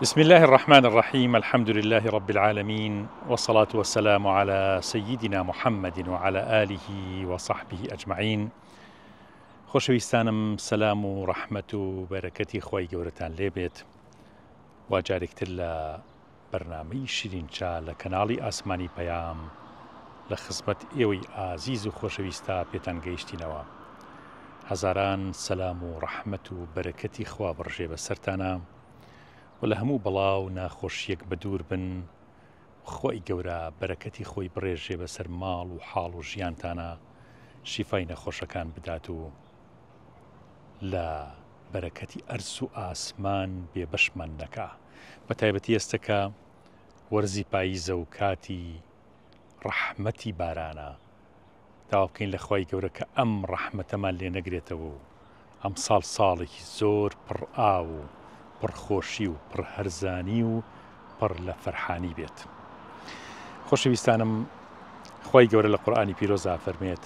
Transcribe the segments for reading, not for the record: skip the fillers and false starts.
بسم اللە الرحمن الرحیم الحمد للە رب العالمین والصلاة والسلام علی سیدنا محمد وعلی آله وصحبه اجمعین خۆشەویستانم سەلام و ڕەحمەت و بەرەکەتی خوای گەورەتان لێبێت وا جارێکتر لە بەرنامەی شیرین چا لە کەناڵی ئاسمانی پەیام لە خزمەت ئێوەی ئازیز و خۆشەویستا پێتان گەیشتینەوە هەزاران سەلام و ڕەحمەت و بەرەکەتی خوا بڕژێ بەسەرتانا و لە هەموو بەڵا و ناخۆشیەک بەدوور بن خوای گەورە بەرەکەتی خۆی بڕێژێ بەسەر ماڵ و حاڵ و ژیانتانا شیفای نەخۆشەکان بدات و لە بەرەکەتی ئەرز و ئاسمان بێبەشمان نەکا بە تایبەتی ئێستە کە وەرزی پاییزە و کاتی ڕەحمەتی بارانە داوا بکەین لە خوای گەورە کە ئەم ڕەحمەتەمان لێ نەگرێتەوە و ئەمساڵ ساڵێکی زۆر پڕ ئاو و پڕ خۆشی و پڕ هەرزانی و پڕ لە فەرحانی بێت. خۆشەویستانم خوای گەورە لە قورئانی پیرۆزا فەرمێت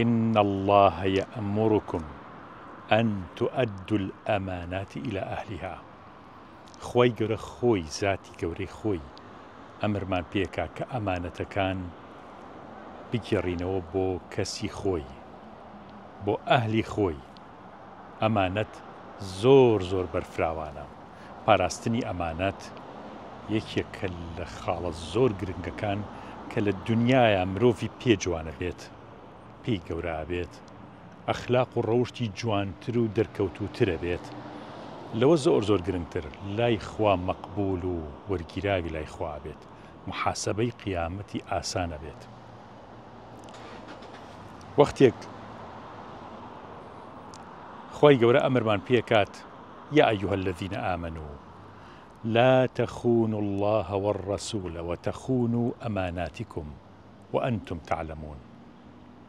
إن الله يأمركم أن تؤدوا الأمانات إلى أهلها خوای گەورە خۆی زاتی گەورەی خۆی ئەمرمان پێکا کە ئەمانەتەکان بگێڕینەوە بۆ کەسی خۆی بۆ ئەهلی خۆی ئەمانەت زۆر زۆر بەرفراوانە پاراستنی ئەمانەت یەکێکە لە خاڵە زۆر گرنگەکان کە لە دنیایا مرۆڤی پێ جوانە بێت پێی گەورە ئەبێت ئەخلاق و ڕەوشتی جوانتر و دەرکەوتووتر ئەبێت لەوە زۆر زۆر گرنگتر لای خوا مەقبول و وەرگیراوی لای خوا ئەبێت محاسەبەی قیامەتی ئاسان ئەبێت وەختێک خوای گەورە ئەمرمان پێکات یا ایها الذین آمنوا لا تخونوا الله والرسول وتخونوا اماناتكم وانتم تعلمون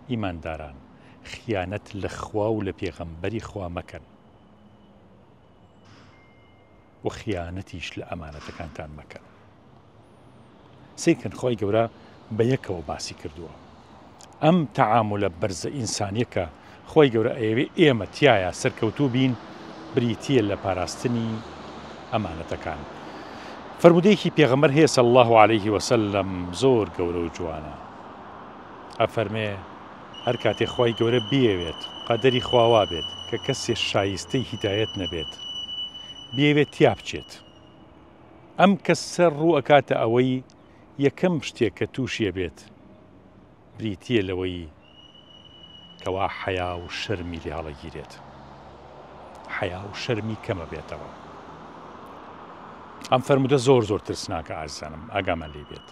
ئیمانداران خیانەت لە خوا و لە پێغەمبەری خوا مەکەن و خیانەتیش لە ئەمانەتەکانتان مەکەن. سەیرکەن خوای گەورە بە یەکەوە باسی کردووە. ئەم تەعامولە بەرزە ئینسانیە کە خوای گەورە ئەیەوێ ئێمە تیایا سەرکەوتوو بین بریتیە لە پاراستنی ئەمانەتەکان. فەرموودەیەکی پێغەمبەر هەیە صلی اللە علیه وسلم زۆر گەورە و جوانە ئەفەرمێ هەر کاتێ خوای گەورە بیەوێت قەدەری خوا وابێت کە کەسێ شایستەی هیدایەت نەبێت بیەوێت تیا بچێت ئەم کەسە ڕوو ئەکاتە ئەوەی یەکەم شتێک کە تووشی ئەبێت بریتییە لەوەی کەوا حەیا و شەرمی لێ هەڵەگیرێت، حەیا و شەرمی کەم ئەبێتەوە. ئەم فەرموودە زۆر زۆر ترسناکە ئازیزانم، ئاگامان لێی بێت.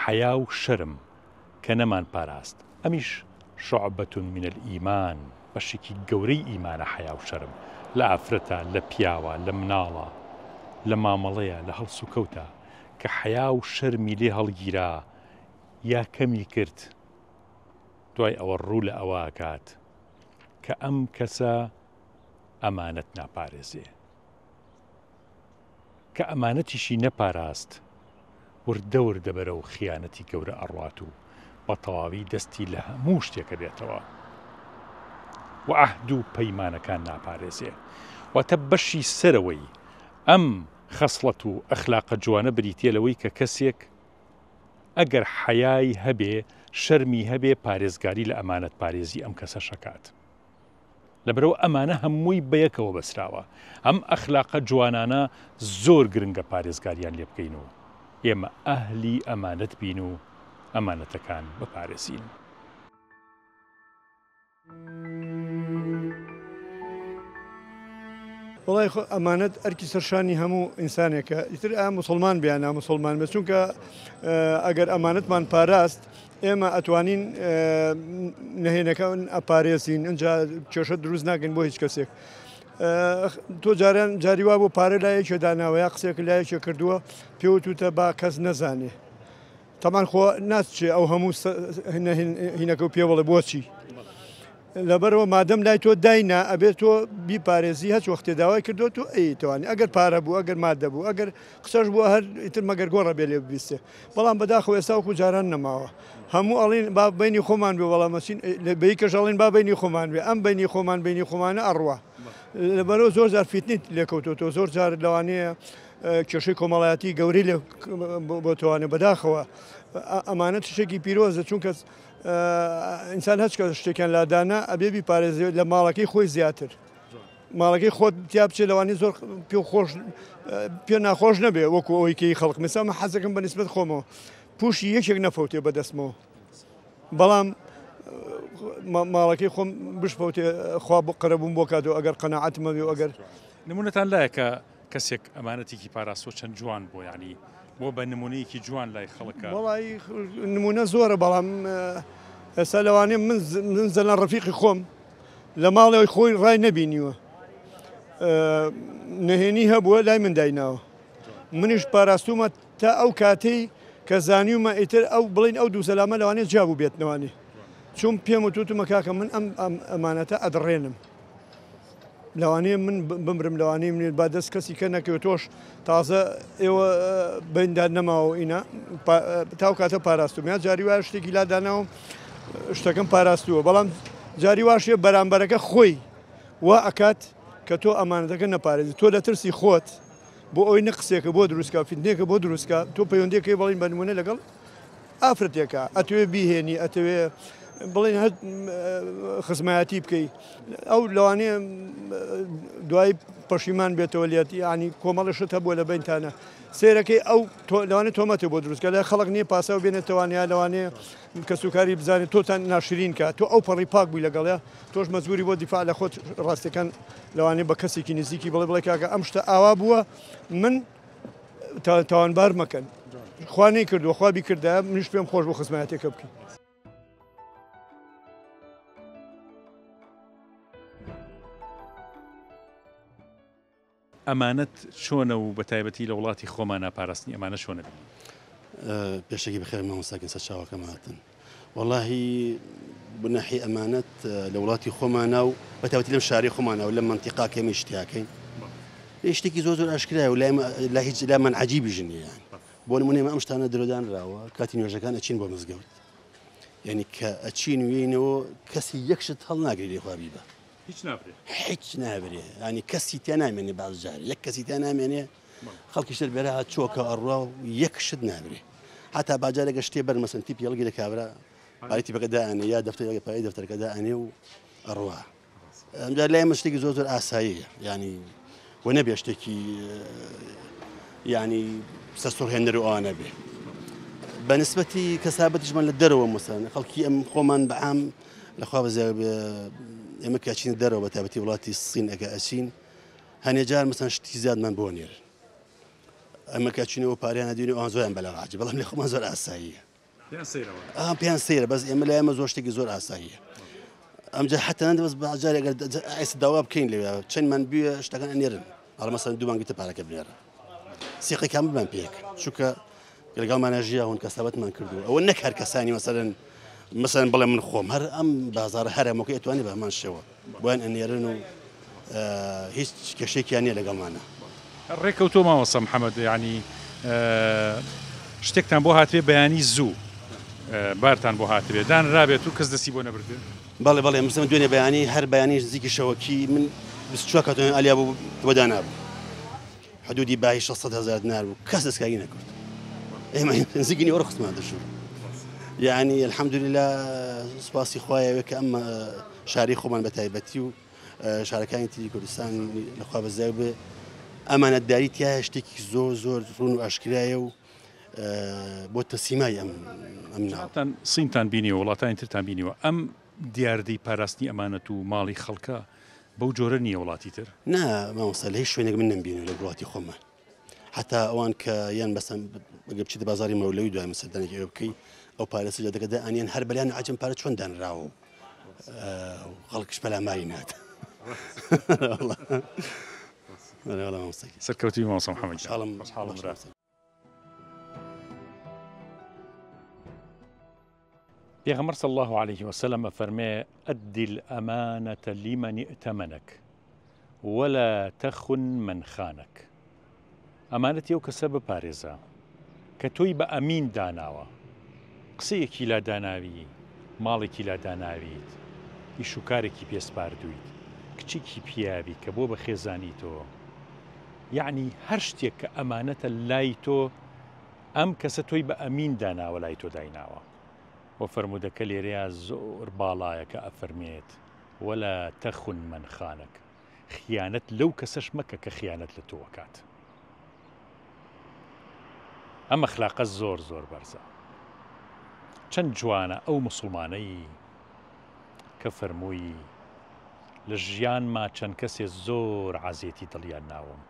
حەیا و شەرم کە نەمان پاراست، ئەمیش شعبە من الایمان، بەشێکی گەورەی ئیمانە حەیا و شەرم، لە ئافرەتە، لە پیاوە، لە مناڵە، لە مامەڵەیە، لە هەڵسوکەوتە، کە حەیا و شەرمی لێ هەڵگیرا یا کەمی کرد، دوای ئەوە ڕوو لە ئەوە ئەکات کە ئەم کەسە ئەمانەت ناپارێزێ. کە ئەمانەتیشی نەپاراست وردە وردە بەرەو خیانەتی گەورە ئەڕوات و بە تەواوی دەستی لە هەموو شتێک ئەبێتەوە و عەهد و پەیمانەکان ناپارێزێ. واتە بەشی سەرەوەی ئەم خەسڵەت و ئەخلاقە جوانە بریتیە لەوەی کە کەسێک ئەگەر حەیای هەبێ شەرمی هەبێ پارێزگاری لە ئەمانەت پارێزی ئەم کەسەش ئەکات. لەبەرئەوە ئەمانە هەمووی بەیەکەوە بەسراوە. ئەم ئەخلاقە جوانانە زۆر گرنگە پارێزگاریان لێ بکەین و ئێمە ئەهلی ئەمانەت بین و ئەمانەتەکان بپارێزین. وەڵای خۆ ئەمانەت ئەرکی سەرشانی هەموو ئینسانێکە ئیتر ئا موسڵمان بێ یا ناموسڵمان بێ چونکە ئەگەر ئەمانەتمان پاراست ئێمە ئەتوانین نهێنەکان ئەپارێزین ئینجا کێشە دروست ناکەین بۆ هیچ کەسێک تۆ جاران جاری وا بۆ پارە لایەکێ داناوە یا قسێک لایەکێ کردووە پێوتوتە با کەس نەزانێ تەمان خۆ ناچێ ئەو هەموو هینەکە و پێ بڵێ بۆچی لەبەرەوە مادەم لای تۆ داینا ئەبێت تۆ بیپارێزی هەچ وەختێ داوای کردو تۆ ئەیتوانی ئەگەر پارە بوو ئەگەر مادە بوو ئەگەر قسەش بووە هەر ئیتر مەگەر گۆڕە بێ لێ ببیستێ بەڵام بەداخەوە ئێستا وەکو جاران نەماوە هەموو ئەڵین با بینی خۆمان بێ بەڵام ئەچین بەی کەش ئەڵین با بینی خۆمان بێ ئەم بینی خۆمان بینی خۆمانە ئەڕوا لەبەرەوە زۆر جار فیتنیت لێکەوتۆتەوە زۆر جار لەوانەیە کێشەی کۆمەڵایەتی گەورەی لێ بۆتەوانێ بەداخەوە ئەمانەت شتێکی پیرۆزە چونکە ئینسان هەچ کە شتێکیان لادانا ئەبێ بیپارێزێ لە ماڵەکەی خۆی زیاتر ماڵەکەی خۆت تیا بچێ لەوانی زۆر پێ خۆش پێ ناخۆش نەبێ وەکو ئەوەی کەی خەڵک مثلا من حەزەکەم بە نسبەت خۆمەوە پوشی یەکێک نەفەوتێ بەدەستمەوە بەڵام ماڵەکەی خۆم بشفەوتێ خوا بۆ قەرەبووم بۆ کاتەوە ئەگەر قەناعەتم هەبێ و ئەگەر نمونەتان لایە کە کەسێک ئەمانەتێکی پاراستوە چەند جوان بووە یانی بۆ بە نمونەیەکی جوان لای خەڵکە. وەڵایی نمونە زۆرە بەڵام ئێستا لەوانەیە من من زەلان ڕەفیقی خۆم لە ماڵەوەی خۆی ڕای نەبینیوە نهێنی هەبووە لای من دایناوە منیش پاراستومە تا ئەو کاتەی کە زانیومە ئیتر ئەو بڵین ئەو دوو سەلامە لەوانەیە جیا بوو بێتنەوانی چون پێم وتوتمە کاکە من ئەم ئەمانەتە ئەدڕێنم لەوانەیە من بمرم لەوانەیە منێت با دەست کەسی کە نەکەوێت تۆش تازە ئێوە بیندا نەماوە ئینا تاو کاتە پاراستوم یا جاری وایە شتێکی لا داناوم شتەکەم پاراستووە بەڵام جاری واشێ بەرامبەرەکە خۆی وا ئەکات کە تۆ ئەمانەتەکە نەپارێزی تۆ لە ترسی خۆت بۆ ئەوی نەقسێکە بۆ دروستکە فیتنێکە بۆ دروستکە تۆ پەیوەندیەکەی بەڵین بە نمونە لەگەڵ ئافرەتێکە ئەتەوێ بیهێنی ئەتەوێ بڵێن هەر خزمایەتی بکەی ئەو لەوانەیە دوای پەشیمان بێتەوە لێت ینی کۆمەڵە شت هەبووە لە بینتانە سێرەکەی ئەو لەوانێت تۆمەتێ بۆ دروستکە لە خەڵک نییە پاساو بێنێتەوانیا لەوانەیە کەسوکاری بزانێت تۆتان ناشرین کە تۆ ئەو پەڕی پاک بووی لەگەڵە تۆش مەجبوری بۆ دیفاع لە خۆت ڕاستەکان لەوانەیە بە کەسێکی نزیکی بڵێ بڵێ کاکە ئەم شتە ئاوا بووە من تاوانبار مەکەن خوا نەیکردووە خوا بیکردایە منیش پێم خۆش بوو خزمایەتێکە بکەین. ئەمانەت چۆنە و بە تایبەتی لە وڵاتی خۆمانا پاراستنی ئەمانە چۆنە بینی؟ پێشەکی بەخێر مامۆستا گیان سەرچاوەکەم هاتن. وەڵاهی بناحی ئەمانەت لە وڵاتی خۆمانا و بە تایبەتی لەم شاری خۆمانا و لەم مەنتیقا کە ئێمە ئیشتیاکەین شتێکی زۆر زۆر ئاشکرایە و لای لە هیچ لامان عەجیبیش نییە یان بۆ نمونە ئێمە ئەم شتانە درۆدانراوە کاتی نوێژەکان ئەچین بۆ مزگەوت یعنی کە ئەچین وینەوە کەسی یەک شت هەڵناگری لێ خوا بیبە هیچ نابرێ هیچ نابرێ ینی کەسی تیا نامێنێ باز جار یەک کەسی تیا نامێنێ خەڵکی شتر بێرە چۆکە ئەڕوا و یەک شت نابرێ حتا باجارێکە شتێ بەر مەسەن تیپی هەڵگی لە کابرا پارەی تیپەکە دائەنێ یا دەفتەرەکە پارەی دەفتەرەکە دائەنێ و ئەڕوا ئەمجار لای ئێمە شتێکی زۆر زۆر ئاساییە ینی و نەبێ شتێکی ینی سەرسوڕهێنەر و ئەوانە بێ بە نسبەتی کەسابەتیشمان لە دەرەوە مەسەن خەڵکی ئەم خۆمان بە عام لەخوا بەزیاد بێ ئێمە کە ئەچینە دەرەوە بە تایبەتی وڵاتی سین ئەگە ئەچین هەنێ جار مەسەن شتی زیادمان بۆ نێرن ئەمە کە ئەچینەوە پاریان ئەدوین و ئەوان زۆریان بەلا عاجب بەڵام لە خۆمان زۆر ئاساییە پێیان سەیرەوە ئا پێیان سەیرە بەس ئێمە لای ئێمە زۆر شتێکی زۆر ئاساییە ئەمجا حتا نەندە بەس جارێک ئەگەر ئێستا داوا بکەین لەوێ چەندمان بوێ شتەکان ئەنێرن ئەڵێ مەسەن دوو مانگی تر پارەکە بنێرە سیقەی کاملمان پێکرد چونکە لەگەڵمانە ژیاون کەسابەتمان کردووە ئەوە نەک هەر کەسانی مەسەرەن مەسەن بڵێ من خۆم هەر ئەم بازارە هەرەمەکە ئەتوانێت بە هەمان شێوە بۆیان ئەنێرن و هیچ کێشێکیان نییە لەگەڵمانە. ڕێکەوتووە مامۆستا محەمەد یانی شتێکتان بۆ هاتبێ بەیانی زوو بارتان بۆ هاتبێ دانرابێت و کەس دەستی بۆ نەبردبێ؟ بەڵێ بەڵێ مستەمە دوێنێ بەیانی هەر بەیانی نزیکی شەوەکی من 24 کاتۆن ئالیا بوو بۆ دانابوو حدودی بایی 600 هەزار دینار بوو کەس دەستکاری نەکرد ئێمە نزیکی نیوەڕۆ خستمان دەشوو یعنی الحمدلله سوپاسی خوایە کە ئەم شاری خۆمان بە تایبەتی و شارەکانی تری کوردستان لەخوا بەزیاد بێ ئەمانەتداری تایە شتێکی زۆر زۆر ڕوون و ئاشکرایە و بۆ تەسیمای ئەم ئەم ناوتان سینتان بینیوە وڵاتانی ترتان بینیوە ئەم دیاردەی پاراستنی ئەمانەت و ماڵی خەڵکە بەو جۆرە نییە وڵاتی تر؟ نا مامۆستا لە هیچ شوێنێک من نەمبینیوە لە وڵاتی خۆمان حتا ئەوان کە یان بەسەن بەگە بچیتە بازاری مەولەوی دوای سەردانێکی ئەوێ بکەی ئەو پارە سجادەکە دائەنێن هەر بەلیان عەجەم پارە چۆن دانراوە و خەڵکش پەلاماری نات سەرکەوتوی مامۆستا محەممەد خۆشحاڵم برا. پێغەمبەر صلی اللە علیه وسلم ئەفەرمێ، ادی الامانە لمن ائتمنک ولا تخن من خانک، ئەمانەتی ئەو کەسە بپارێزە کە تۆی بە ئەمین داناوە، قسەیەکی لا داناوی، ماڵێکی لا داناویت، ئیش و کارێکی پێ سپاردوویت، کچێکی پیاوی کە بۆ بە خێزانی تۆ. یەعنی هەر شتێک کە ئەمانەتە لای تۆ ئەم کەسە تۆی بە ئەمین داناوە لای تۆ دایناوە. وە فەرموودەکە لێرەیا زۆر باڵایە کە ئەفەرمێت، ولا تخن من خانک، خیانەت لەو کەسەش مەکە کە خیانەت لە تۆ ئەکات. ئەم ئەخلاقە زۆر زۆر بەرزە. چەند جوانە ئەو موسڵمانەی کە فەرمووی لە ژیانما چەند کەسێ زۆر عەزێتی دڵیان ناوم،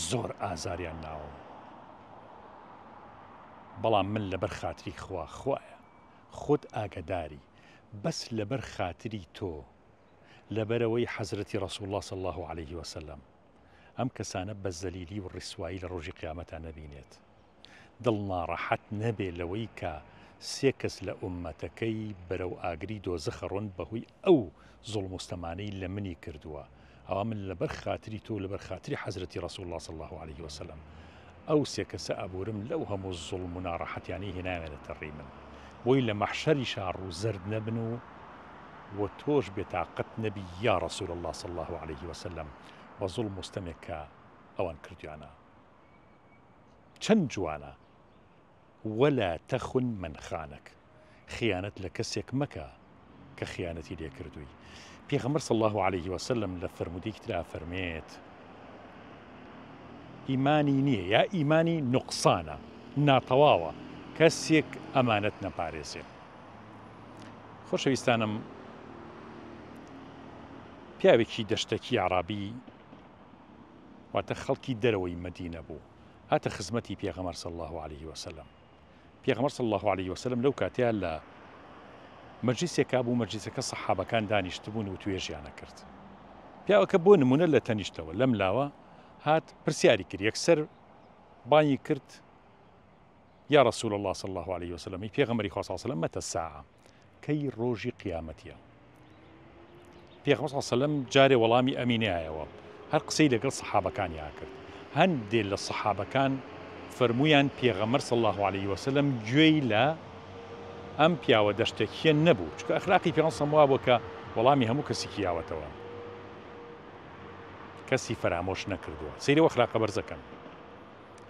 زۆر ئازاریان ناوم، بەڵام من لەبەر خاتری خوا، خوایە خۆت ئاگەداری، بەس لەبەر خاتری تۆ، لەبەرئەوەی حەزرەتی ڕەسوڵ اللە صلی اللە علیه وسلم ئەم کەسانە بە زەلیلی و ڕیسوایی لە ڕۆژی قیامەتا نەبینێت، دڵ ناڕەحەت نەبێ لەوەی کە سێ کەس لە ئوممەتەکەی بەرەو ئاگری دۆزەخ ئەڕۆن بەهۆی ئەو زوڵم و ستەمانەی لە منی کردووە، ئەوا من لەبەر خاتری تۆ و لەبەر خاتری حەزرەتی ڕەسوڵ اللە صلی اللە علیه وسلم ئەو سێ کەسە ئەبورم لەو هەموو زوڵم و ناڕەحەتیانەی هێناویانەتە ڕێی من بۆی لە مەحشەریشا ڕوو زەرد نەبن و وە تۆش بێتاقەت نەبی یا ڕەسول اللە صلی اللە علیه وسلم بە زوڵم و ستەمێک کە ئەوان کردویانە. چەند جوانە ولا تخن من خانک خیانەت لە کەسێک مەکە کە خیانەتی لێ کردووی پێغەمبەر صلی الله علیه وسلم لە فەرموودەیەکی ترا فەرمێت ئیمانی نییە یا ئیمانی نوقسانە ناتەواوە کەسێک ئەمانەت نەپارێزێ خۆشەویستانم پیاوێکی دەشتەکی عربی واتە خەڵکی دەرەوەی مەدینە بوو هاتە خزمەتی پێغەمبەر صلی اللە علیه وسلم پێغەمبەر صلی اللە علیه وسلم لەو کاتەیە لە مەجلیسێکا بوو مەجلیسەکە سەحابەکان دانیشتبوون و توێژیانە کرد پیاوەکە بۆ نمونە لە تەنیشتەوە لەم لاوە هات پرسیاری کرد یەکسەر بانگی کرد یا رسول الله صلی الله علیه وسلم ای پێغەمبەری خوا صلی الله علیه وسلم متى الساعه کەی ڕۆژی قیامەتە؟ پێغەمبەر صلی سەلەم جارێ وەڵامی ئەمی نایەوە هەر قسەی لەگەڵ سەحابەکانیا کرد هەندێ لە سەحابەکان فەرموویان پێغەمبەر صلی الله علیه وسلم گوێی لە ئەم پیاوە دەشتەکیە نەبوو چونکە ئەخلاقی پێغەمبەر صلی وابووە کە وەڵامی هەموو کەسێکی یاوەتەوە کەسی فەرامۆش نەکردووە سەیرەوە ئەخلاقە بەرزەکەن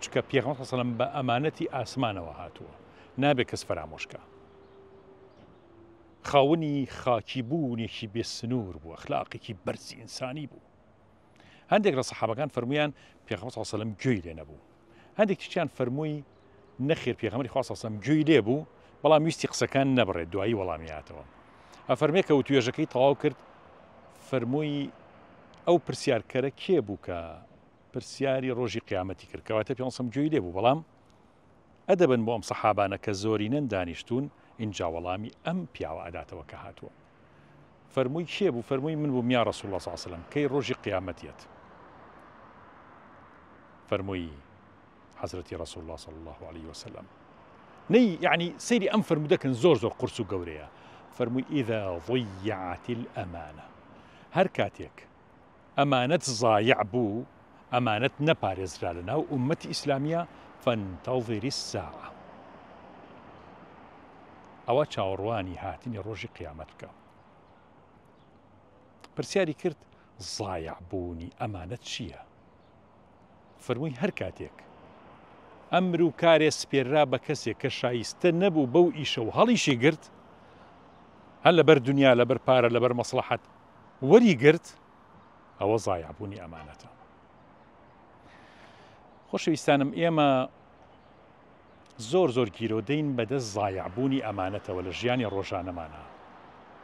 چونکە پێغەمبەر صلی سەلەم بە ئەمانەتی ئاسمانەوە هاتووە نابێ کەس فەرامۆشکە خاوەنی خاکی بوونێکی بێ سنوور بوو، ئەخلاقێکی بەرزی ئینسانی بوو. هەندێک لە سەحابەکان فەرموویان پێغەمبەر صلی الله علیه و سلم گوێی لێ نەبوو. هەندێک تریان فەرمووی نەخێر پێغەمبەری خوا صلی الله علیه و سلم گوێی لێ بوو، بەڵام ویستی قسەکان نەبڕێت دوایی وەڵامی هاتەوە. ئەفەرمێ کە وتوێژەکەی تەواو کرد فەرمووی ئەو پرسیارکەرە کێ بوو کە پرسیاری ڕۆژی قیامەتی کرد کەواتە پێغەمبەر صلی الله علیه و سلم گوێی لێ بوو بەڵام ئەدەبن بۆ ئەم سەحابانە کە زۆرینەن دانیشتوون ئینجا وەڵامی ئەم پیاوە ئەداتەوە کە هاتووە فەرمووی کێ بوو فەرمووی من بووم یا رسول الله صلی الله علیه وسلم کەی ڕۆژی قیامەت یەت فەرمووی حەزرەتی رسول الله صلی الله علیه وسلم نەی یعنی سەیری ئەم فەرموودەکەن زۆر زۆر قورس و گەورەیە فەرمووی إذا ضيعت الأمانة هەر کاتێک ئەمانەت زایع بوو، ئەمانەت نەپارێزرا لە ناو ئوممەتی ئیسلامییا، فانتظر الساعە، ئەوا چاوەڕوانی هاتنی ڕۆژی قیامەت بکە. پرسیاری کرد زایع بوونی ئەمانەت چییە؟ فەرمووی هەر کاتێک ئەمر و کارێ سپێررا بە کەسێک کە شایستە نەبوو بەو ئیشە و هەڵیشی گرت، هەر لەبەر دنیا، لەبەر پارە، لەبەر مەسڵەحەت، وەری گرت ئەوە زایعبوونی ئەمانەتە. خۆشەویستانم ئێمە زۆر زۆر گیرۆدەین بەدەست زایعبوونی ئەمانەتەوە لە ژیانی ڕۆژانەمانە.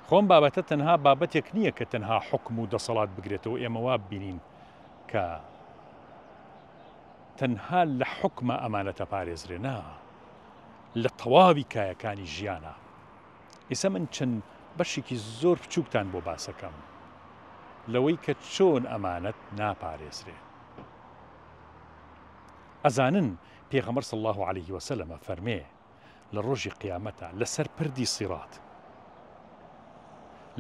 خۆم بابەتە تەنها بابەتێک نییە کە تەنها حکم و دەسەڵات بگرێتەوە ئێمە وا ببینین کە تەنها لە حکمە ئەمانەتە پارێزرێ نا لە تەواوی کایەکانی ژیانە. ئیسە من چەند بەشێکی زۆر بچووکتان بۆ باسەکەم لەوەی کە چۆن ئەمانەت ناپارێزرێ. ئەزانن پێغەمبەر صلی اللە علیه وسلم ئەفەرمێ لە ڕۆژی قیامەتا لەسەر پردی صیرات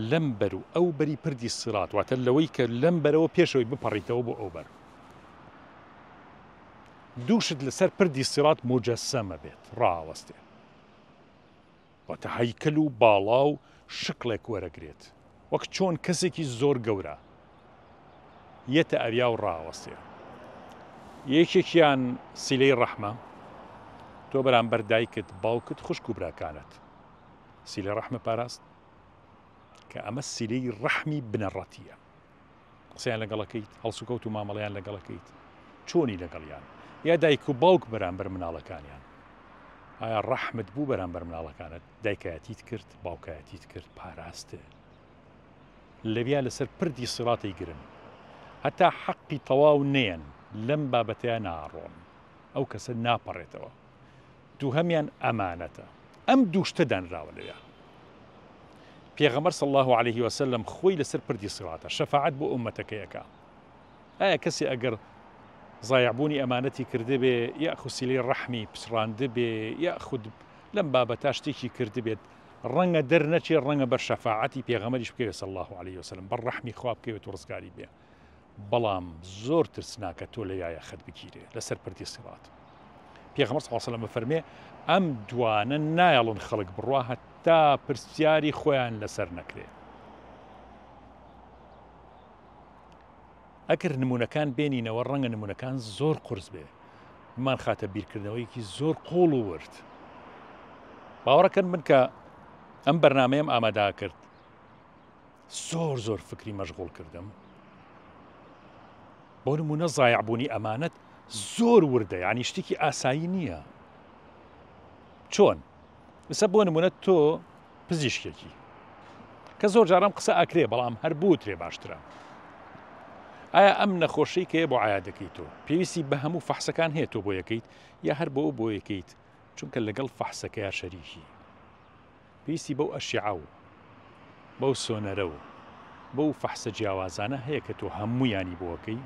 لەم بەر و ئەو بەری پردی صیرات واتە لەوەی کە لەم بەرەوە پێشەوەی بپەڕیتەوە بۆ ئەو بەر دوو شت لەسەر پردی صیرات موجەسەمە بێت ڕاوەستێ. واتە هەیکەل و باڵا و شکڵێک وەرەگرێت وەک چۆن کەسێکی زۆر گەورە یەتە ئەویا و ڕاوەستێ. یەکێکیان سیلەی ڕەحمە، تۆ بەرامبەر دایکت، باوکت، خوشک و براکانت سیلەی ڕەحمە پاراست، کە ئەمە سیلەی ڕەحمی بنەڕەتییە. قسەیان لەگەڵەکەیت، هەڵسوکەوت و مامەڵەیان لەگەڵەکەیت، چۆنی لەگەڵیان؟ یا دایک و باوک بەرامبەر مناڵەکانیان، ئایا ڕەحمت بوو بەرامبەر مناڵەکانت؟ دایکایەتیت کرد، باوکایەتیت کرد، پاراستت؟ لەویا لەسەر پردی سیڕات ئەیگرن هەتا حەقی تەواو نەیەن لەم بابەتەیا ناڕۆن ئەو کەسە ناپەڕێتەوە دووهەمیان ئەمانەتە ئەم دوو شتە دانراوە لەویا پێغەمبەر صلی الله علیه وسلم خۆی لەسەر پردی سیڕاتە شەفاعەت بۆ ئومەتەکەی ئەکا ئایا کەسێ ئەگەر زایعبوونی ئەمانەتی کردبێ یاخود سیلەی ڕەحمی پچڕاندبێ یاخود لەم بابەتا شتێکی کردبێت ڕەنگە دەرنەچێ ڕەنگە بەر شەفاعەتی پێغەمبەریش بکەوێت صلی اللە علیە وسلم بەر ڕەحمی خوا بکەوێت و ڕزگاری بێ بەڵام زۆر ترسناکە تۆ لە یایە خەت بگیرێ لەسەر پردی سیڕات پێغەمبەر صلی اللە علیه وسلم فەرمێ ئەم دوانە نایەڵن خەڵک بڕوا هەتا پرسیاری خۆیان لەسەر نەکرێ ئەگەر نمونەکان بێنینەوە ڕەنگە نمونەکان زۆر قورس بێ بمان خاتە بیرکردنەوەیەکی زۆر قوڵ و ورد باوەڕەکەن من کە ئەم بەرنمەیەم ئامادا کرد زۆر زۆر فکری مەشغوڵ کردم بۆ نمونە زایعبوونی ئەمانەت زۆر وردە ینی شتێکی ئاسایی نییە چۆن ئسە بۆ نمونە تۆ پزیشکێکی کە زۆر جاران قسە ئەکرێ بەڵام هەر بوترێ باشترە ئایا ئەم نەخۆشی کە بۆ ئایا دەکەیت تۆ پێویستی بە هەموو فەحسەکان هەیە تۆ بۆ یەکەیت یا هەر بۆ بۆ یەکەیت چونکە لەگەڵ فەحسەکەیا شەریکی پێویستی بەو ئەشیعە و بەو سۆنەرە و بەو فەحسە جیاوازانە هەیە کە تۆ هەمویانی بۆەکەی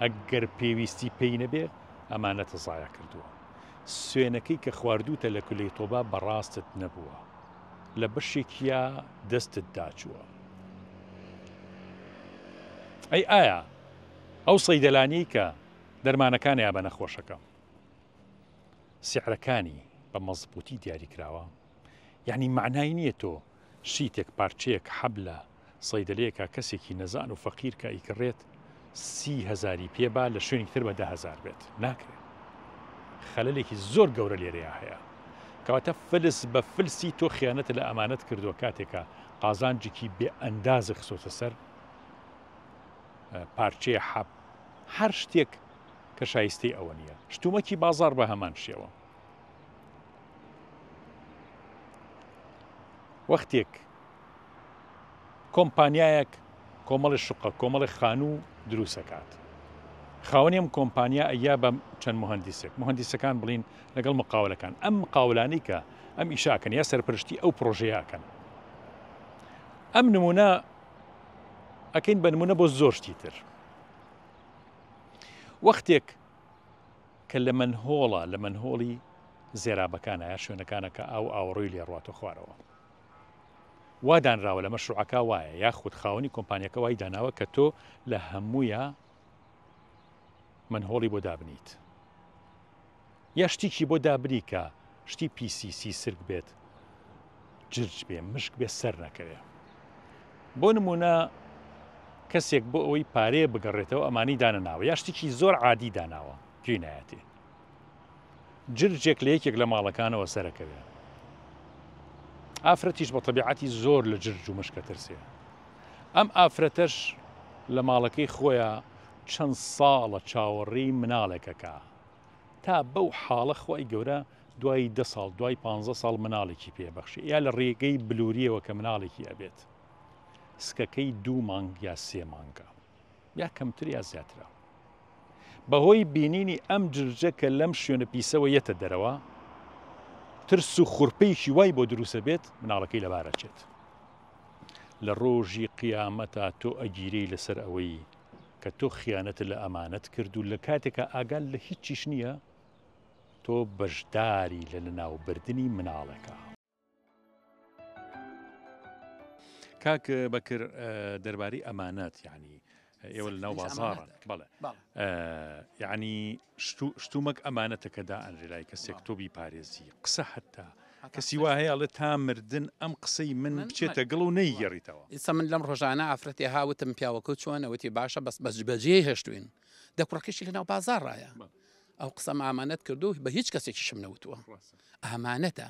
ئەگەر پێویستی پێی نەبێ ئەمانەتە زایە کردووە سوێنەکەی کە خواردووتە لە کولەی تۆبا بەڕاستت نەبووە لە بەشێکیا دەستت داچووە. ئەی ئایا ئەو سەیدەلانیەی کە دەرمانەکانیا بە نەخۆشەکە سعرەکانی بە مەزبووتی دیاری کراوە؟ یعنی معنای نییە تۆ شیتێک پارچەیەک حەب لە سەیدەلەیەکا کەسێکی نەزان و فەقیر کە ئەیکڕێت سی هەزاری پێ با لە شوێنێکی تر بە 10,000 بێت ناکرێت خەلەلێکی زۆر گەورە لێرەیا هەیە کەواتە فلس بە فلسی تۆ خیانەتە لە ئەمانەت کردووە کاتێکە قازانجێکی بێ ئەندازە خسۆتە سەر پارچەیە حەب هەر شتێک کە شایستەی ئەوە نییە شتومەکی بازار بە هەمان شێوە وەختێک کۆمپانیایەک کۆمەڵی شوقە کۆمەڵی خانوو دروستەکات خاوەنی ئەم کۆمپانیا ئەیا بە چەند مهندسێک مهندسەکان بڵین لەگەڵ مقاولەکان ئەم مقاولانی کە ئەم ئیشاکەن یا سەرپەرشتی ئەو پرۆژەیەکەن ئەم نمونە ئەکەین بە نمونە بۆ زۆر شتی تر وەختێک کە لە مەنهۆڵە لە مەنهۆڵی زێرابەکانە یا شوێنەکانە کە ئاو ئاوەڕۆی لێ ڕواتە خوارەوە وا دانراوە لە مەشروعەکە وایە یاخود خاوەنی کۆمپانیەکە وای داناوە کە تۆ لە هەموویا مەنهۆڵی بۆ دابنیت یا شتێکی بۆ دابنی کە شتی پیسی سیسرک بێت جرج بێ مشک بێ سەر نەکەوێ بۆ نمونە کەسێک بۆ ئەوەی پارەیە بگەڕێتەوە ئەمانی دانەناوە یا شتێکی زۆر عادی داناوە گوێی نایەتێ جرجێک لە یەکێک لە ماڵەکانەوە سەرەکەوێ ئافرەتیش بە تەبیعەتی زۆر لە جرج و مشکە ترسێ ئەم ئافرەتەش لە ماڵەکەی خۆیان چەند ساڵە چاوەڕێی مناڵێکەکە تا بەو حاڵە خوای گەورە دوای دە ساڵ دوای پ ساڵ مناڵێکی پێ بەخشی یا لە ڕێگەی بلوریەوە کە مناڵێکی ئەبێت سکەکەی دوو مانگ یا سێ مانگە یا کەمتر یا زیاترە بەهۆی بینینی ئەم جرجە کە لەم شوێنە پیسەوە یەتە دەرەوە ترس و خورپەیەکی وای بۆ دروسە بێت مناڵەکەی لەبارە چێت لە ڕۆژی قیامەتا تۆ ئەگیرەی لەسەر ئەوەی کە تۆ خیانەتت لە ئەمانەت کرد و لە کاتێکا ئاگات لە هیچیش نییە تۆ بەشداری لە لەناوبردنی مناڵێکا. کاک بەکر دەربارەی ئەمانەت یعنی ئێوە لە ناو بازاڕن بەڵێ یعنی شتومەک ئەمانەتەکە دائەنرێ لای کەسێک تۆ بیپارێزی قسە حتا. کەسی وا هەیە ئەڵێ تا مردن ئەم قسەی من بچێتە گڵ و نەیگێڕیتەوە. ئیستا من لەم ڕۆژانە ئافرەتێ ها وتم پیاوەکە چۆنە وتی باشە بەس بەس بەجێی هێشتوین دە کوڕەکەشی لەناو بازاڕایە ئەو قسەم ئامانەت کردو بە هیچ کەسێکیشم نەوتووە ئامانەتە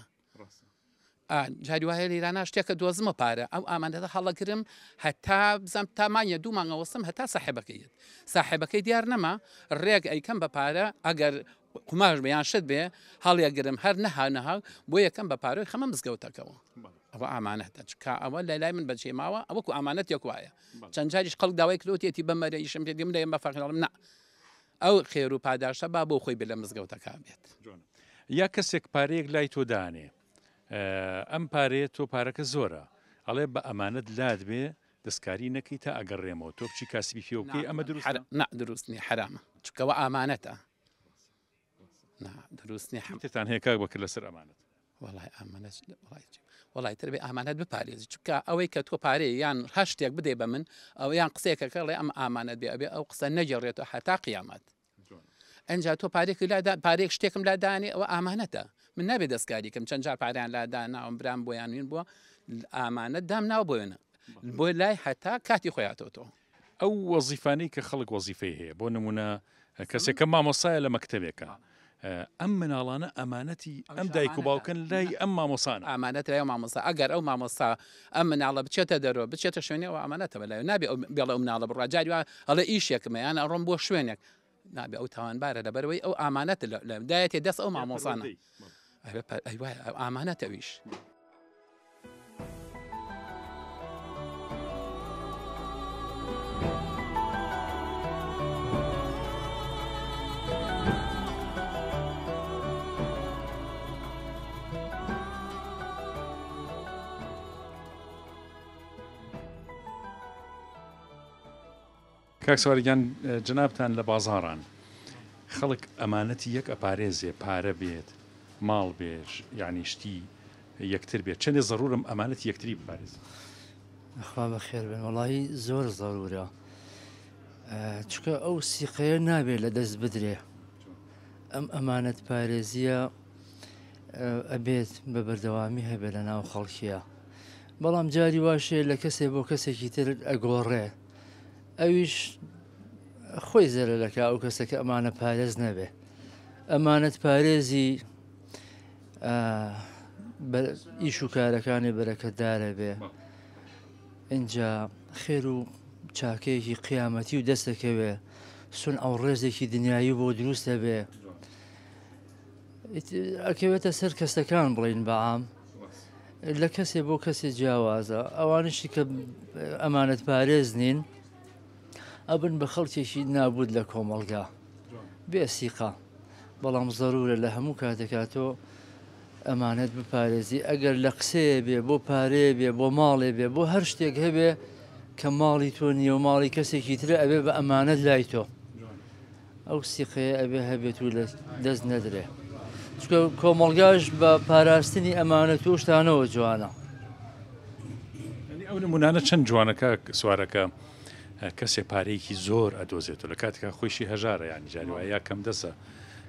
جاری وایە لێرانە شتێکە دۆزمە پارە ئەو ئامانەتە هەڵەگرم هەتا بزانم تا مانگە دوو مانگە وەستم هەتا ساحێبەکەی یەت ساحێبەکەی دیار نەما ڕێک ئەیکەم بە پارە ئەگەر قوماش بێ یان شت بێ هەڵیەگرم هەر نەها نەها بۆ یەکەم بە پارەی خەمە مزگەوتەکەەوە ئەوە ئامانەتە چکا ئەوە لە لای من بەجێ ماوە ئەوەکو ئامانەت یەک وایە چەند جاریش خەڵک داوای کردوتێتی بەمەرە ئیشم پێ دیم لە بە فەقیرم نا ئەو خێر و پاداشتە با بۆ خۆی بێ لە مزگەوتەکە بێت. یا کەسێک پارەیەک لای تۆ دانێ ئەم پارەیە تۆ پارەکە زۆرە ئەڵێ بە ئەمانەت لات بێ دەستکاری نەکەی تا ئەگەڕێمەوە تۆ بچی کاسبی پێوە بکەی ئەمە دروستە؟ نا دروست نیە حەرامە چونکە ئەوە ئامانەتە نا دروست نیە. چیترتان هەیە کاک بەکر لەسەر ئەمانەت؟ وەڵای ئامانەت وەڵای تر بێ ئامانەت بپارێزی چونکە ئەوەی کە تۆ پارەیە یان هەر شتێک بدەی بە من ئەو یان قسەیەکەکە ڵێ ئەم ئامانەت بێ ئەبێ ئەو قسە نەگێڕێتەوە هەتا قیامەت ئەجا تۆ پارێکی لادا پارێک شتێکم لا دانێ ئەوە ئامانەتە من نابێ دەستکاری کەم چەند جار پاریان لادا ناوم برام بۆیان وین بووە ئامانەت دام ناو بۆیانە بۆ لای هەتا کاتی خۆیاتەوە ئەو وەزیفانەی کە خەڵک وەزیفەی هەیە بۆ نمونە کەسێکە مامۆسایە لە مەکتەبێکە ئەم مناڵانە ئەمانەتی ئەم دایک و باوکن لای ئەم مامۆسانە ئامانەت لای مامۆسا ئەگەر ئەو مامۆسا ئەم مناڵە بچێتە دەرەوە بچێتە شوێنێ ئەو ئامانەتە بەلای نابێ ئەو بێڵێ ئەو مناڵە بڕوا جاری وا ئەڵێ ئیشێکمە یان ئەڕۆم بۆ شوێنێک نابێ ئەو تاوانبارە لەبەرەوەی ئەو ئامانەت لە دایەتێ دەست ئەو مامۆسانە ئەی وایە ئامانەت ئەویش. کاک سوار گیان جەنابتان لە بازاڕان خەڵک ئەمانەتی یەک ئەپارێزێ پارە بێت ماڵ بێ یعنی شتی یەکتر بێت چەندێ زەرورم ئەمانەتی یەکتری بپارێزن. خوا بەخێر بن وەڵاهی زۆر زەرورە چونکە ئەو سیقەیە نابێت لە دەست بدرێ ئەم ئەمانەت پارێزیە ئەبێت بە بەردەوامی هەبێت لە ناو خەڵکیە بەڵام جاری واشەیە لە کەسێ بۆ کەسێکی تر ئەگۆڕێ ئەویش خۆی زەرەرەکە ئەو کەسەکە ئەمانە پارێز نەبێ ئەمانەت پارێزی ئیش و کارەکانی بەرەکەتدارە بێ اینجا خێر و چاکەیەکی قیامەتی و دەستەکەوێ سون ئەو ڕێزێکی دنیایی بۆ دروست دەبێ ئەکەوێتە سەر کەسەکان بڵین بەعام لە کەسێ بۆ کەسێ جیاوازە ئەوانشی کە ئەمانەت پارێز نین ئەبن بە خەڵکێکی نابود لە کۆمەڵگا بێ سیقە بەڵام زەرورە لە هەموو کاتێکا تۆ ئەمانەت بپارێزی ئەگەر لە قسەیە بێ بۆ پارەیە بێ بۆ ماڵێ بێ بۆ هەر شتێک هەبێ کە ماڵی تۆ نییە و ماڵی کەسێکی ترە ئەبێ بە ئەمانەت لای تۆ ئەو سیقەیە ئەبێ هەبێت و لە دەست نەدرێ چونکە کۆمەڵگاش بە پاراستنی ئەمانەت و شتانەوە جوانە. یانی ئەو نمونانە چەند جوانە کاک سوارەکە کەسێ پارەیەکی زۆر ئەدۆزێتەوە لە کاتێکا خۆیشی هەژارە یانی جاری وایە یا کەمدەسە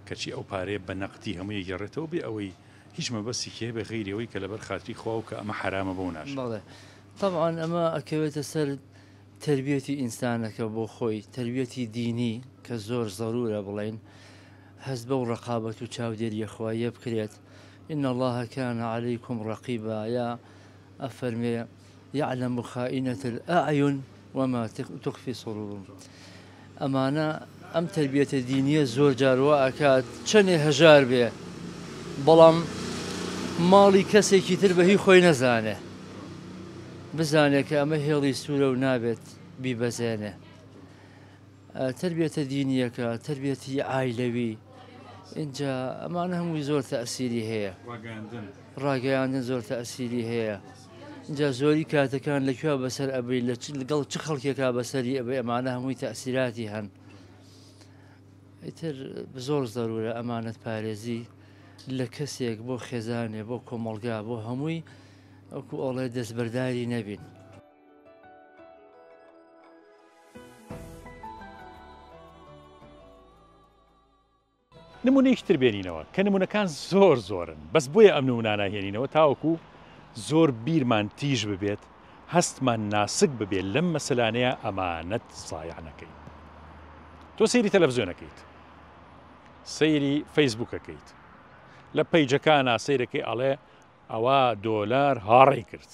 کەچی ئەو پارەیە بە نەقدی هەمووی ئەگێڕێتەوە بێ ئەوەی هیچ مەبەستێکی هەبێ غەیری ئەوەی کە لەبەر خاتری خوا و کە ئەمە حەرامە بۆ ناشێ. بەڵێ تەبعەن ئەمە ئەکەوێتە سەر تەربیەتی ئینسانەکە بۆ خۆی تەربیەتی دینی کە زۆر زەرورە بڵێین هەست بەو ڕەقابەت و چاودێریە خواییە بکرێت ان اللە کان علیکم رقیبا یا ئەفەرمێ یعلم خائنە الاعین وما تخفی صدور ئەمانە ئەم تەربیەتە دینیە زۆر جار وا ئەکات چەنێ هەژار بێ بەڵام ماڵی کەسێکی تر بە هی خۆی نەزانێ بزانێ کە ئەمە هێڵی سوورە و نابێت بیبەزێنێ تربیەتە دینیەکە تربیەتی ئایلەوی اینجا ئەمانە هەمووی زۆر تەسیری هەیە ڕاگەیاندن زۆر تەسیری هەیە اینجا زۆری کاتەکان لەکوێ بەسەر ئەبی لە لەگەڵ چ خەڵکێکا بەسەری ئەبێ ئەمانە هەمووی تەسیراتی هەن ئیتر زۆر زەرورە ئەمانەت پارێزی لە کەسێک بۆ خێزانێ بۆ کۆمەڵگا بۆ هەمووی ئەوکو ئەڵێ دەستبەرداری نەبین. نمونەیەکی تر بێنینەوە کە نمونەکان زۆر زۆرن بەس بۆیە ئەم نمونانە هێنینەوە تاوەکو زۆر بیرمان تیژ ببێت هەستمان ناسک ببێت لەم مەسەلانەیە ئەمانەت زایع نەکەین. تۆ سەیری تەلەفزیۆنەکەیت سەیری فەیسبوکەکەیت لە پەیجەکانا سەیرەکەی ئەڵێ ئەوە دۆلار هاڕەی کرد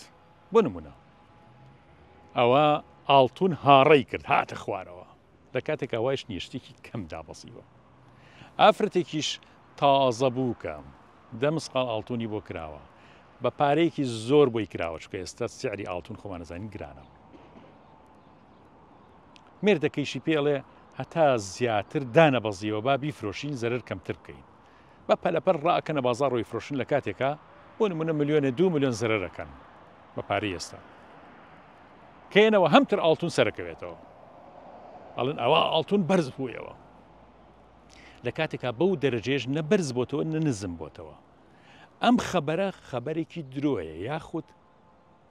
بۆ نمونە ئەوە ئاڵتون هاڕەی کرد هاتە خوارەوە لە کاتێکا وایش نییە شتێکی کەم دابەزیوە. ئافرەتێکیش تازە بووکە، دە مسقاڵ ئاڵتونی بۆ کراوە، بە پارەیەکی زۆر بۆی کراوە، چونکە ئێستا سعری ئاڵتون خۆمان ئەزانین گرانە. مێردەکەیشی پێ ئەڵێ هەتا زیاتر دانەبەزیوە با بیفرۆشین زەرەر کەمتر بکەین. بە پەلەپەل ڕائەکەنە بازاڕ و ئەیفرۆشن لە کاتێکا بۆ نمونە ملیۆنێ دوو ملیۆن زەرەر ئەکەن بە پارەی ئێستا. کەیەنەوە هەمتر ئاڵتون سەرەکەوێتەوە ئەڵێن ئەوە ئاڵتون بەرز بوویەوە لە کاتێکا بەو دەرەجێش نە بەرز بۆتەوە نە نزم بۆتەوە ئەم خەبەرە خەبەرێکی درۆیە یاخود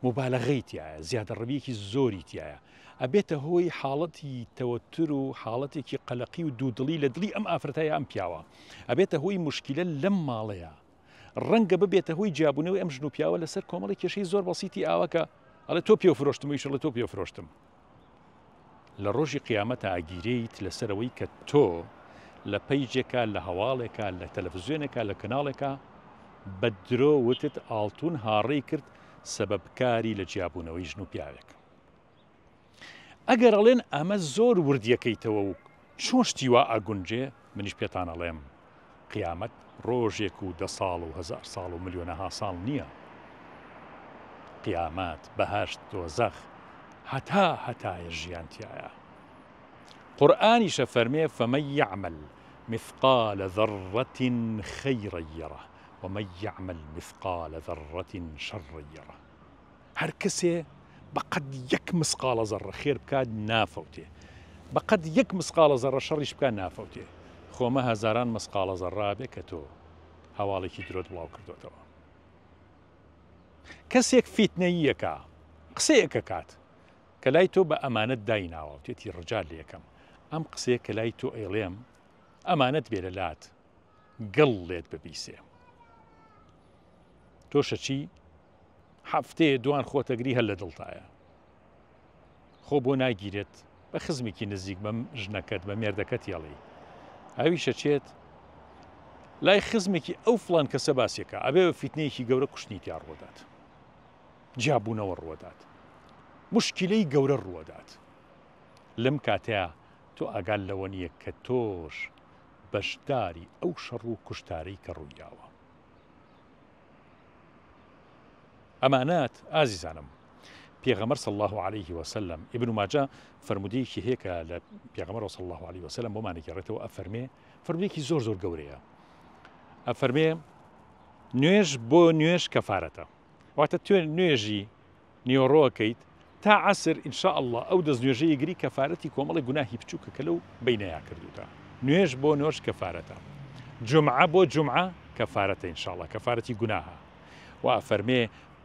مبالغەی تایە زیادەڕەویەکی زۆری تایە ئەبێتە هۆی حاڵەتی تەوەتر و حاڵەتێکی قەلەقی و دوودڵی لە دڵی ئەم ئافرەتە ئەم پیاوە ئەبێتە هۆی مشکلە لەم ماڵەیە ڕەنگە ببێتە هۆی جیابوونەوەی ئەم ژن و پیاوە لەسەر کۆمەڵی کێشەی زۆر بەسیتی ئاوا کە ئەڵێ تۆ پێو فرۆشتم و ئیشەڵێ تۆ پێو فرۆشتم. لە ڕۆژی قیامەتا ئەگیرێیت لەسەر ئەوەی کە تۆ لە پەیجێکا لە هەواڵێکا لە تەلەفزیۆنێکا لە کەناڵێکا بە درۆ وتت ئاڵتون هاڕەی کرد سەبەبکاری لە جیابوونەوەی ژن و پیاوێک. ئەگەر ئەڵێن ئەمە زۆر وردیەکەیتەوە و چۆن شتی وا ئەگونجێ، منیش پێتان ئەڵێم قیامەت ڕۆژێک و دە ساڵ و هەزار ساڵ و ملیۆنەها ساڵ نییە. قیامەت، بەهەشت، دۆزەخ هەتا هەتایە ژیان تیایە. قورئانیش ئەفەرمێ فمن یعمل مثقال ذرة خیرا یره ومن یعمل مثقال ذرة شرا یره. هەر کەسێ بە قەد یەک مسقاڵە زەڕە خێر بکات نافەوتێ، بە قەد یەک مسقاڵە زەڕە شەڕیش بکات نافەوتێ. خۆمە هەزاران مسقاڵە زەڕە بێ کە تۆ هەواڵێکی درۆت بڵاو کردۆتەوە. کەسێک فیتنەییەکە، قسەیەک ئەکات کە لای تۆ بە ئەمانەت دایناوە، وتێتی ڕجا لێکەم ئەم قسەیە کە لای تۆ ئەیڵێم ئەمانەت بێ لە لات گڵ لێت ببیسێ. تۆش ئەچی هەفتەیە دوان خۆتەگری هەر لە دڵتایە خۆ بۆ ناگیرێت بە خزمێکی نزیک بەم ژنەکەت بە مێردەکەت یاڵی ئەویشە چێت لای خزمێکی ئەو فلان کەسە باسێکە ئەبێ بە فیتنەیەکی گەورە کوشتنی تیا ڕوەدات جیابوونەوە ڕوەدات مشکلەی گەورە ڕوەدات لەم کاتەیە تۆ ئاگال لەوە نییە کە تۆش بەشداری ئەو شەڕ و کوشتارەی کە ڕوویاوە ئەمانەت ئازیزانم پێغەمبەر صلی الله علیه وسلم ابن ماجە فەرموودەیەکی هەیە کە لە پێغەمبەر صلی الله علیه وسلم بۆمان دەگێڕێتەوە ئەفەرمێ فەرموودەیەکی زۆر زۆر گەورەیە ئەفەرمێ نوێژ بۆ نوێژ کەفارەتە واتە تۆ نوێژی نیوەڕۆ ئەکەیت تا عەسر ان شاء اللە ئەو دەست نوێژە یەگری کەفارەتی کۆمەڵێک گوناهی بچوکە کە لەو بەینەیا کردوتە نوێژ بۆ نۆژ کەفارەتە جومعە بۆ جومعە کەفارەتە ان شاء اللە کەفارەتی گوناهە و ئەفەرمێ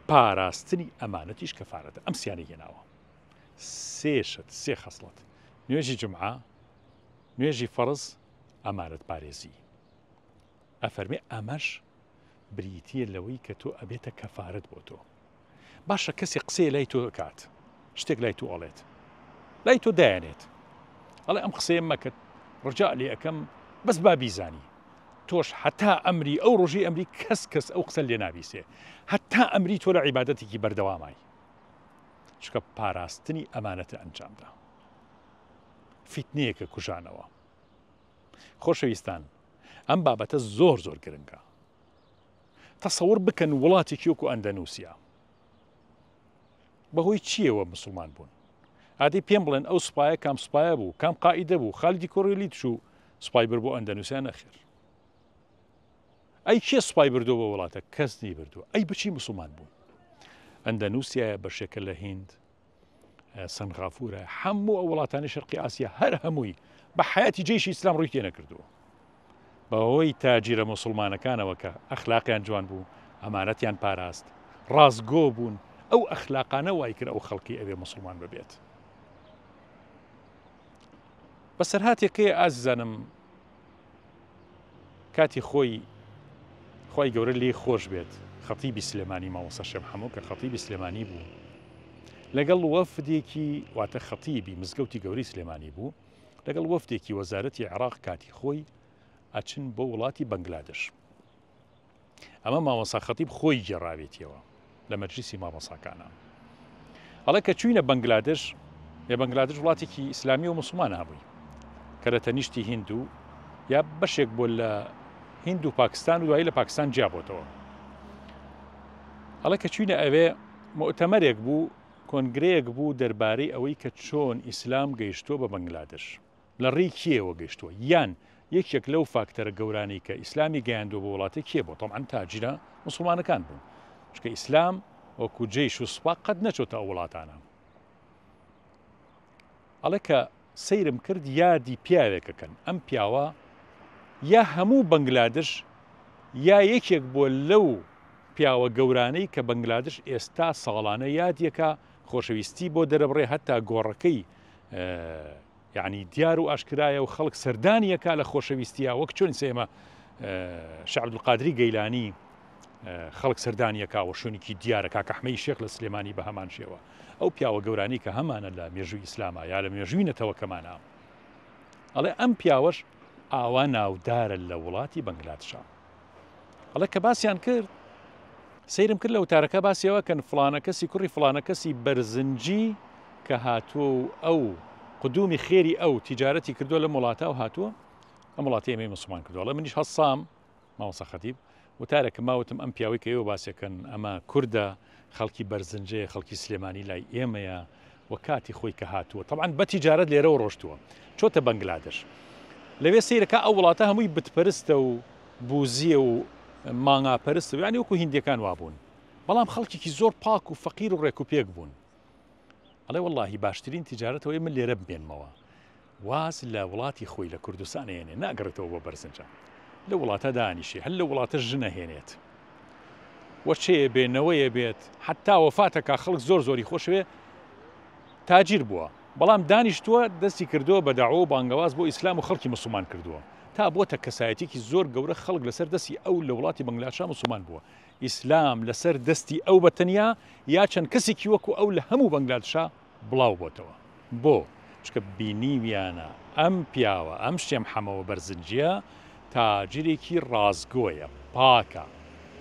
پاراستنی ئەمانەتیش کەفارەتە ئەم سیانەی هێناوە سێ شت سێ خەسڵەت نوێژی جومعە نوێژی فەرز ئەمانەت پارێزی ئەفەرمێ ئەمەش بریتیە لەوەی کە تۆ ئەبێتە کەفارەت بۆ تۆ باشە کەسێک قسەیە لای تۆ ئەکات شتێک لای تۆ ئەڵێت لای تۆ دایانێت ئەڵێ ئەم قسەیە مەکە ڕجا لێ ئەەکەم بەس با بیزانی تۆش هەتا ئەمری ئەو ڕۆژی ئەمری کەس کەس ئەو قسە لێ نابیسێ هەتا ئەمری تۆ لە عیبادەتێکی بەردەوامای چکە پاراستنی ئەمانەتە ئەنجامدا فیتنەیەکە کوژانەوە خۆشەویستان ئەم بابەتە زۆر زۆر گرنگە تەسەور بکەن وڵاتێکی وەکو ئەندەنوسیا بەهۆی چییەوە مسلمان بوون ئادی پێم بڵێن ئەو سوپایە کام سوپایە بوو کام قائیدە بوو خالیدی کوڕی وەلید چوو سوپای بر بۆ ئەندەنوسیا نەخێر ئەی کێ سوپای بردووە بۆ وڵاتە کەس نی بردووە ئەی بچی مسلمان بوون ئەندەنوسیایە بەشێکە لە هیند سەنغافورە هەموو ئەو وڵاتانی شەرقی ئاسیا هەر هەمووی بە حیاتی جێشی ئیسلام ڕووی تێ نەکردووە بەهۆی تاجیرە موسڵمانەکانەوە کە ئەخلاقیان جوان بوو ئەمانەتیان پاراست ڕاستگۆ بوون ئەو ئەخلاقانە وای کرد ئەو خەڵکی ئەوێ موسڵمان ببێت بەسەرهاتێکەیە ئازیزانم. کاتی خۆی خوای گەورە لێی خۆش بێت خەتیبی سلێمانی مامۆستا شێخ حەمۆ کە خەتیبی سلێمانی بوو لەگەڵ وەفدێکی واتە خەتیبی مزگەوتی گەورەی سلێمانی بوو لەگەڵ وەفدێکی وەزارەتی عێراق کاتی خۆی ئەچن بۆ وڵاتی بەنگلادش ئەمە مامۆسا خەتیب خۆی گێڕاوێتیەوە لە مەجلیسی مامۆساکانە ئەڵێ کە چوینە بەنگلادش لە بەنگلادش وڵاتێکی ئیسلامی و مسلمان هەبووی کە لە تەنیشتی هند و یا بەشێک بۆ لە هند و پاکستان و دوایی لە پاکستان جیابۆتەوە ئەڵێ کە چوینە ئەوێ مؤتەمەرێک بوو کۆنگرەیەک بوو دەربارەی ئەوەی کە چۆن ئیسلام گەیشتووە بە بەنگلادش لە ڕێی کێیەوە گەیشتووە؟ یان یەکێک لەو فاکتەرە گەورانەی کە ئیسلامی گەیاندووە بۆ وڵاتێک کێ بووە؟ تەبعەن تاجرە موسڵمانەکان بوون، چونکە ئیسلام وەکو جەیش و سوپا قەت نەچۆتە ئەو وڵاتانە. ئەڵێ کە سەیرم کرد یادی پیاوێکەکەن، ئەم پیاوە یا هەموو بەنگلادش یا یەکێک بووە لەو پیاوە گەورانەی کە بەنگلادش ئێستا ساڵانە یادیەکە خۆشەویستی بۆ دەرەبڕێ هەتا گۆڕەکەی یەعنی دیار و ئاشکرایە و خەڵک سەردانی ئەکا لە خۆشەویستیا وەک چۆن ئیستا ئێمە شا عەبدولقادری گەیلانی خەڵک سەردانی ئەکا و شوێنێکی دیارە کاک ئەحمەی شێخ لە سلێمانی بە هەمان شێوە ئەو پیاوە گەورانەی کە هەمانە لە مێژووی ئیسلاما یا لە مێژووی نەتەوەکەمانە ئەڵێ ئەم پیاوەش ئاوا ناودارە لە وڵاتی بەنگلادشا ئەڵێ کە باسیان کرد سەیرم کرد لە وتارەکە باسی ئەوە کەن فڵانە کەسی کوڕی فڵانە کەسی بەرزنجی کە هاتووە و ئەو قدومی خێری ئەو تیجارەتی کردووە لەم وڵاتە و هاتووە ئەم وڵاتی ئێمەی مسلمان کردووە ئەڵێ منیش هەڵسام مامۆستا خەتیب وتارێکم ماوتم ئەم پیاوەی کە ئێوە باسێکن ئەمە کوردە خەڵکی بەرزنجەیە خەڵکی سلێمانی لای ئێمەیە و کاتی خۆی کە هاتووە تەبعەن بە تیجارەت لێرەوە ڕۆشتووە چۆتە بەنگلادش لەوێ سەیرەکە ئەو وڵاتە هەمووی بتپەرستە و بوزیە و مانگا پەرستە یانی وەکو هیندیەکان وابوون بەڵام خەڵکێکی زۆر پاک و فەقیر و ڕێک و پێک بوون ئەڵێ وەڵاهی باشترین تیجارەت ئەوەیە من لێرە بمێنمەوە واز لە وڵاتی خۆی لە کوردستان ئەیەنێ ناگەڕێتەوە بۆ بەرزنجە لە وڵاتە دانیشێ هەر لە وڵاتە ژنە هێنێت وەچەیە بێ نەوەیە بێت حتا وەفاتەکە خەڵک زۆر زۆری خۆشوێ تاجیر بووە بەڵام دانیشتووە دەستی کردووە بە داوە و بانگەواز بۆ ئیسلام و خەڵکی مسلمان کردووە تا بۆتە کەسایەتێکی زۆر گەورە خەڵک لەسەر دەستی ئەو لە وڵاتی بەنگلادشا مسلمان بووە ئیسلام لەسەر دەستی ئەو بە تەنیا یا چەند کەسێکی وەکو ئەو لە هەموو بەنگلادشا بڵاو بۆتەوە. بۆ؟ چونکە بینیویانە ئەم پیاوە، ئەم شێم حەمەوە بەرزنجیە تاجرێکی ڕاستگۆیە، پاکە،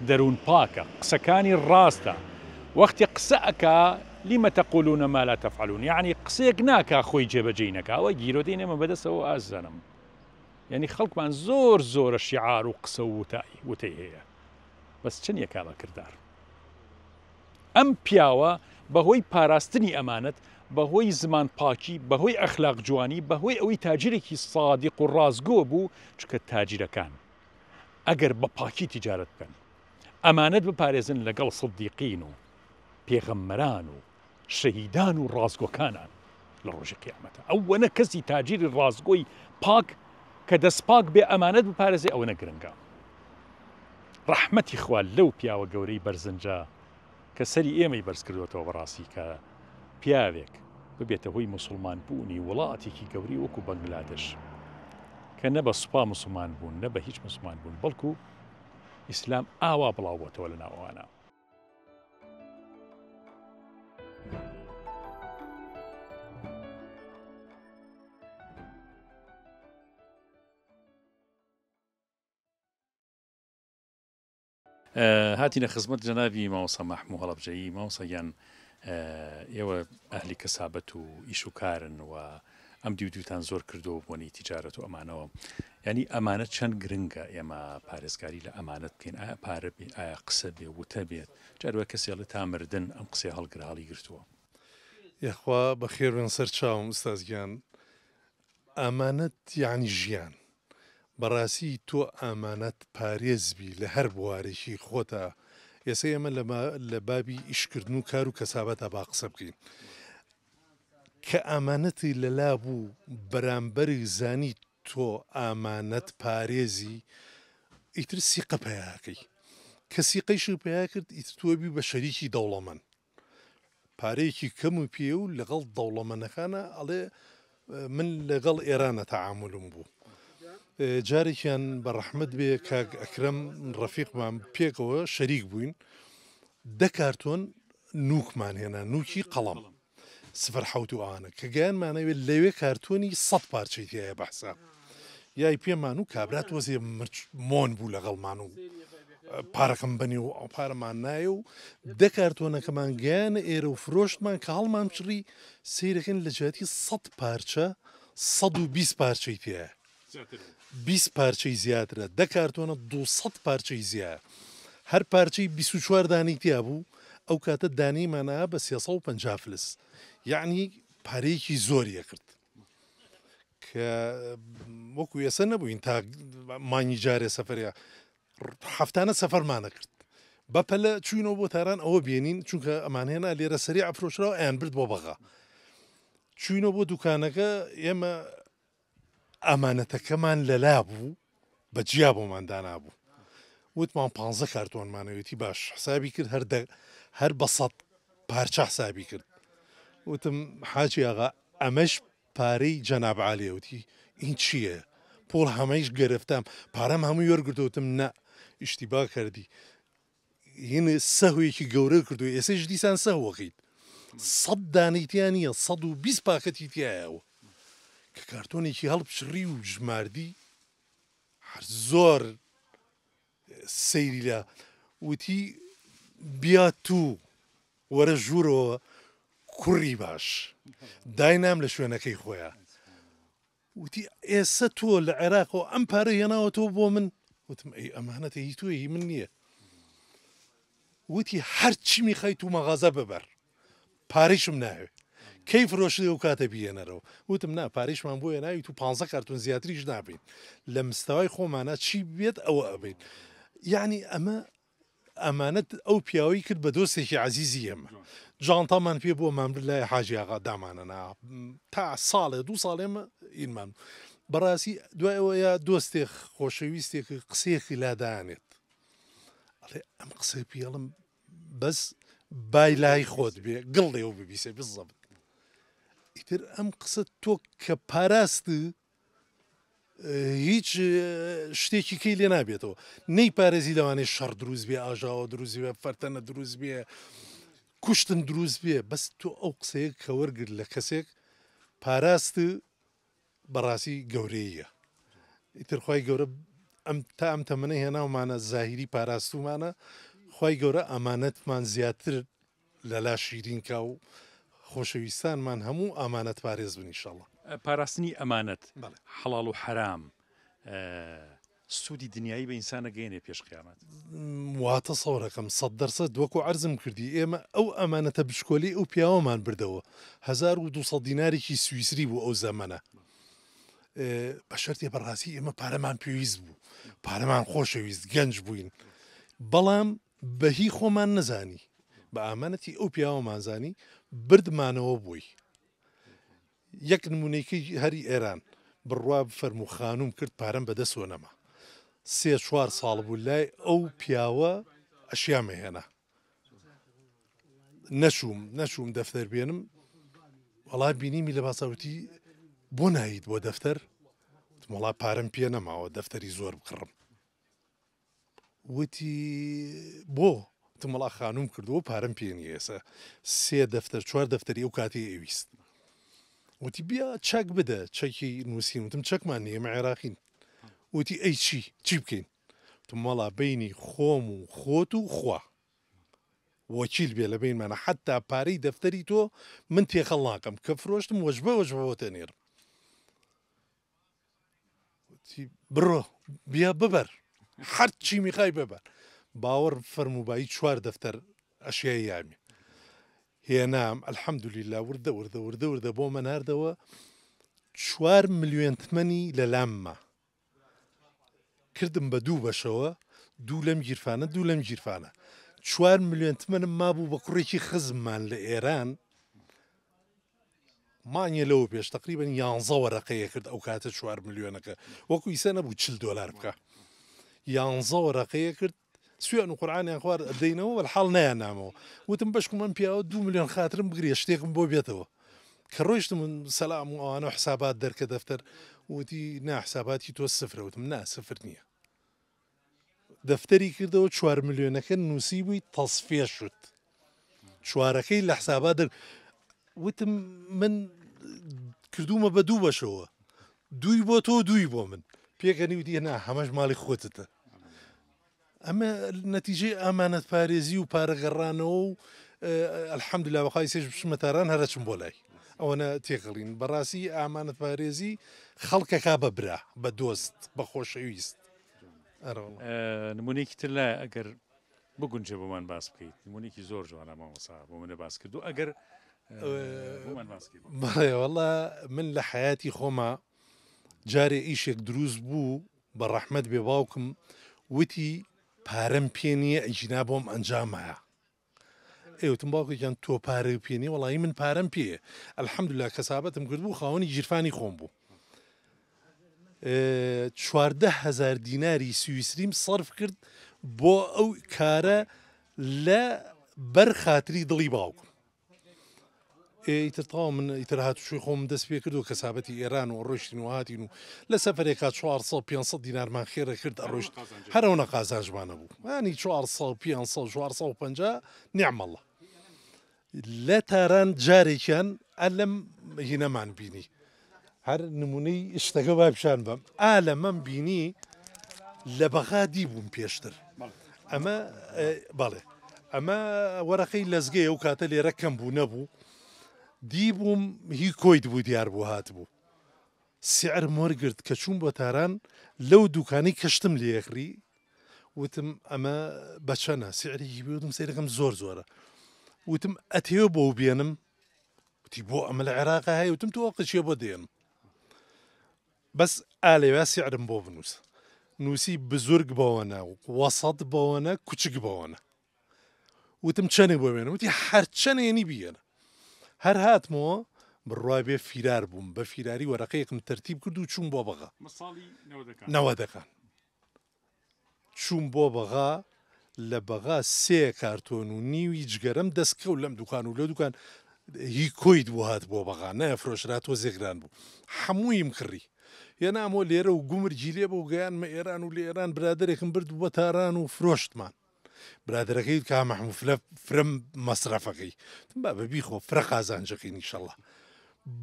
دەروون پاکە، قسەکانی ڕاستە، وەختێ قسە ئەکا لم تقولون ما لا تفعلون یەعنی قسەیەک ناکا خۆی جێبەجێی نەکا، ئەوە گیرۆدەی نێمە بەدەستەوە ئازیزانم. یەعنی خەڵکمان زۆر زۆرە شیعار و قسە و وتەی هەیە بەس چەند یەکا بە کردار. ئەم پیاوە بەهۆی پاراستنی ئەمانەت، بەهۆی زمان پاکی، بەهۆی ئەخلاق جوانی، بەهۆی ئەوەی تاجرێکی سادیق و ڕاستگۆ بوو، چونکە تاجرەکان ئەگەر بە پاکی تیجارەت بکەن، ئەمانەت بپارێزن لەگەڵ سدیقین و پێغەمبەران و شەهیدان و ڕاستگۆکانان لە ڕۆژی قیامەتە ئەوەنە کەسی تاجیری ڕاستگۆی پاک کە دەست پاک بێ ئەمانەت بپارێزێ ئەوەنە گرنگە ڕەحمەتی خوا لەو پیاوە گەورەی بەرزنجە کە سەری ئێمەی بەرز کردوێتەوە بەڕاستی کە پیاوێک ببێتە هۆی مسلمان بوونی وڵاتێکی گەوری وەکو بەنگلادش کە نە بە سوپا مسلمان بوون نە بە هیچ مسلمان بوون بەڵکو ئیسلام ئاوا بڵاو بۆتەوە لە ناوەوانە. هاتینە خزمەت جەنابی مامۆستا مەحموو هەڵەبجەیی مامۆستا گیان ئێوە ئەهلی کەسابەت و ئیش و کارن و ئەم دیو دیوتان زۆر کردووە بۆنی تیجارەت و ئەمانەوە یعنی ئەمانە چەند گرنگە ئێمە پارێزگاری لە ئەمانەت بکەین ئایا پارە بێ ئایا قسە بێ وتە بێت جاروە کەسێڵێ تا مردن ئەم قسەی هەڵگر هەڵی گرتووە. یاخوا بەخێربێن سەر چاوم ئوستاز گیان ئامانەت یەعنی ژیان بەڕاستی تۆ ئامانەت پارێز بی لە هەر بوارێکی خۆتا ئێستا ئێمە لە بابی ئیشکردن و کار و کەسابەتا با قسە بکەین کە ئامانەتی لەلا بوو بەرامبەری زانی تۆ ئامانەت پارێزی ئیتر سیقە پەیاکەی کە سیقەیشی پەیا کرد ئیتر تۆ بی بە شەریکی دەوڵەمەند پارەیەکی کەم و پێ و لەگەڵ دەوڵەمەنەکانە ئەڵێ من لەگەڵ ئێرانە تەعامولم بوو. جارێکیان بە ڕەحمەت بێ کاک ئەکرەم ڕەفیقمان پێکەوە شەریک بووین دە کارتۆن نوکمان هێنا نوکی قەڵەم سفر حەوت و ئەوانە کە گەیانمانەوێ لەوێ کارتۆنی سەد پارچەی تایە بە حساب یای پێمان و کابرا تۆزێ مرچ مۆن بوو لەگەڵمان و پارەکەم بەنی و ئەو پارەمان نایە و دە کارتۆنەکەمان گەیانە ئێرە و فرۆشتمان کە هەڵمان چڕی سەیرەکەن لە جیاتی سەد پارچە 120 پارچەی تایە 20 پارچەی زیاترە دە کارتۆنە 200 پارچەی زیایە هەر پارچەی 24 دانەی تیا بوو ئەو کاتە دانەیمان ئا بە 350 فلس یعنی پارەیەکی زۆری ئەکرد کە وەکو ئێستا نەبووین تا مانگی جارێ سەفەرە هەفتانە سەفەرمانە کرد بەپەلە چوینەوە بۆ تاران ئەوە بێنین چونکە ئەمان هێنا لێرە سەری ئەفرۆشراوە ئەیان برد بۆ بەغا چوینەوە بۆ دوکانەکە ئێمە ئامانەتەکەمان لەلا بوو بە جیا بۆمان دانابوو وتمان پ کارتۆنمانەوێتی باش حسابی کرد هەر هەر بە سەد پارچە حسابی کرد وتم حاجی ئاغا ئەمەش پارەی جەناب عالیە وتی این چییە پوڵ هەمەیش گرفتم پارەم هەمووی وەرگرتووە وتم نا ئیشتیبا کردی هین سەهوێکی گەورە کردو ئێسەیش دیسان سەهوەکەیت سەد دانەی تیا نییە 120 پاکەتی تایەوە کە کارتۆنێکی هەڵپچڕی و ژماردی هەر زۆر سەیری لە وتی بیا تو وەرە ژوورەوە کوڕی باش داینام لە شوێنەکەی خۆیان وتی ئێسە تۆ لە عێراقەوە ئەم پارە هێناوەتەوە بۆ من؟ وتم ئەی ئەمانەتە هی تۆیە هی من نییە. وتی هەرچی میخای تو مەغازە ببەر پارەیشم ناوێ کەی فرۆشت ئەو کاتە بیێنەرەوە وتم نا پارەیشمان بۆ هێناوی تو پانزە کارتۆن زیاتریش نابین لە مستەوای خۆمانە چی بێت ئەوە ئەبین یعنی ئەمە ئەمانەت ئەو پیاوەی کرد بە دۆستێکی عەزیزی ئێمە. جانتامان پێ بووە مان برد لای حاجی ئاغا دامانەنا تا ساڵێ دوو ساڵ ئێمە ئینمان بەڕاستی دوای ئەوە یا دۆستێک خۆشەویستێک قسەیەکی لادانێت ئەڵێ ئەم قسەی پێڵم بەس بای لای خۆت بێ گڵ لێو ببیسێ بزەبت ئیتر ئەم قسە تۆ کە پاراست هیچ شتێکی کەی لێ نابێتەوە نەی پارێزی لەوانەیە شەڕ دروست بێ ئاژاوە دروست بێ فەرتەنە دروست بێ کوشتن دروست بێ بەس تۆ ئەو قسەیە کە وەرگرت لە کەسێک پاراست بەڕاستی گەورەیە ئیتر خی گەورە ئەم تا ئەم تەمەنە هێناومانە زاهیری پاراستومانە خی گەورە ئامانەتمان زیاتر لەلا شیرین کا و خۆشەویستانمان هەموو ئامانەت پارێز بن ئیشەڵا. پاراستنی ئەمانەت، حەڵاڵ و حەرام، سوودی دنیایی بە ئینسان ئەگەیەنێ پێش قیامەت؟ وا تەسەورەکەم سەد دەرسەد وەکو عەرزم کردی ئێمە ئەو ئەمانەتە بچکۆلەی ئەو پیاوەمان بردەوە 1200 دینارێکی سویسری بوو ئەو زەمەنە بە شەرتێ بەڕاستی ئێمە پارەمان پێویست بوو پارەمان خۆشەویست گەنج بووین بەڵام بە هی خۆمان نەزانی بە ئامانەتی ئەو پیاوەمان زانی بردمانەوە بۆی یەک نمونەیکەی هەری ئێران بڕوا بفەرموو خانوم کرد پارەم بەدەستەوە نەما سێ چوار ساڵ بوو لای ئەو پیاوە ئەشیامە هێنا نەچووم نەچووم دەفتەر بێنم وەڵا بینیمی لە باساوتی بۆ نایت بۆ دەفتەر وەڵا پارەم پێ نەماوە دەفتەری زۆر بکڕم وتی بۆ؟ وتم وەڵا خانووم کردووە و پارەم پێ نییە ئێستا سێ دەفتەر چوار دەفتەری ئەو کاتەی ئەویست. وتی بیا چەک بدە چەکی نووسین وتم چەکمان نییە ئێمە عێراقین. وتی ئەی چی چی بکەین؟ وتم وەڵا بەینی خۆم و خۆت و خوا وەکیل بێ لە بەینمانە حەتا پارەی دەفتەری تۆ من تێکەڵ ناکەم کە فرۆشتم وەجبە وەجبە بۆت ئەنێرم. بڕۆ بیا ببەر هەرچی میخای ببەر باوەڕ فەرموبایی چوار دەفتەر ئەشیای یامی هێنام الحەمدللە وردە وردە وردە وردە بۆ مەناردەوە چوار ملیۆن تمەنی لەلامما کردم بە دوو بەشەوە دوو لەم گیرفانە دوو لەم گیرفانە چوار ملیۆن تمەنم مابوو بە کوڕێکی خزممان لە ئێران مانگێ لەوە پێش تەقریبەن یانزە وەرەقەیە کرد ئەو کاتە چوار ملیۆنەکە وەکو ئیسە نەبوو چل دۆلار بکە یانزە وەرەقەیە کرد سوێن و قورآانیان خوارد ئەدەینەوە وەلحاڵ نایان نامەوە وتم بەشکم ئەم پیاوە دو ملیۆن خاترم بگرێ شتێکم بۆ بێتەوە کە ڕۆیشتم سەلام و ئەوانە و حسابات دەرکە دەفتەر وتی نا حساباتی تۆ سفرە وتم نا سفر نییە دەفتەری کردەوە چوار ملیۆنەکە نووسیبووی تەسفیە شد چوارەکەی لە حسابا دەر وتم من کردومە بە دوو بەشەوە دووی بۆ تۆ دووی بۆ من پێکەنی وتی نا هەمەش ماڵی خۆتتە ئەمە نەتیجەی ئامانەت پارێزی و پارەگەڕانەوە و الحمدلله بەخوای سێش بچمە تاران هەرەچم بۆ لای ئەوەنە تێکەڵین بەڕاستی ئامانەت پارێزی خەڵکەکە بە برا بە دۆست بە خۆشەویست نمونەیەکی تر لایە ئەگەر بگونجێ بۆمان باس بکەیت نمونێکی زۆر جوانە مامۆسا بۆ منە باس کردو ئەگەر بۆمان باس بکەیت. بەڵێ وەڵا من لە حەیاتی خۆما جارێ ئیشێک دروست بوو بە ڕەحمەت بێ باوکم وتی پارەم پێ نییە ئەگینا بۆم ئەنجامایە ئێ وتم باوکە گیان تۆ پارەی پێ نیە وەڵایی من پارەم پێیە الحمدللە کەسابەتم کردبوو خاوەنی گیرفانی خۆم بوو 14 هەزار دیناری سویسریم سەرف کرد بۆ ئەو کارە لە بەر خاتری دڵی باوکم ئێ ئیتر تەواو من ئیتر هاتوچۆی خۆم دەست پێ کرد و کەسابەتی ئێران و ڕۆیشتین و هاتین و لە سەفەرێکا 400 500 دینارمان خێرە کرد ئەڕۆیشت هەر ئەونە قازانجمان هەبوو یانی 400 500 450 نعم الله لە تاران جارێکیان ئەلم هینەمان بینی هەر نمونەی شتەکە با پیشان بەم ئا لەمەم بینی لە بەغا دیبووم پێشتر ئەمە بەڵێ ئەمە وەرەقەی لەزگەیە و کاتە لێرە کەم بوو نەبوو دیبووم هی کۆیت بوو دیار بوو هاتبوو سعرم وەرگرت کە چووم بۆ تاران لەو دوکانی کەشتم لێکڕی وتم ئەمە بەچەنە سعرێکی بوتم سەیرەکەم زۆر زۆرە وتم ئەتەوێ بۆ بێنم وتی بۆ ئەمە لە عێراق هەیە وتم تۆ قچیە بۆ دێن بەس ئالێوە سعرم بۆ بنووس نووسی بزرگ بەوەنە وەسەد بەوەنە کوچک بەوەنە وتم چەنێ بۆ بێنم وتی هەرچەنێنی بیێنە هەر هاتمەوە بڕوا بێ فیرار بووم بە فیراری وەرەقەیەکم تەرتیب کرد و چووم بۆ بەغا نەوەدەکان چووم بۆ بەغا، لە بەغا سێ کارتۆن و نیوی جگەرەم دەست کەوت لەم دوکان و لەو دوکان، هی کۆیت بوو هاتبووە بەغا، نەئەفرۆشرا تۆزێ گران بوو، حەموویم کڕی. هێنامەوە لێرە و گومرگی لێ بوو، گەیاندمە ئێران و لە ئێران برادەرێکم برد بۆ تاران و فرۆشتمان. برادەرەکەی وت کا مەحموو فرە فرە مەسرەفەکەی. وتم بابە بیخۆ فرە قازانجەکەین ئیشەڵا.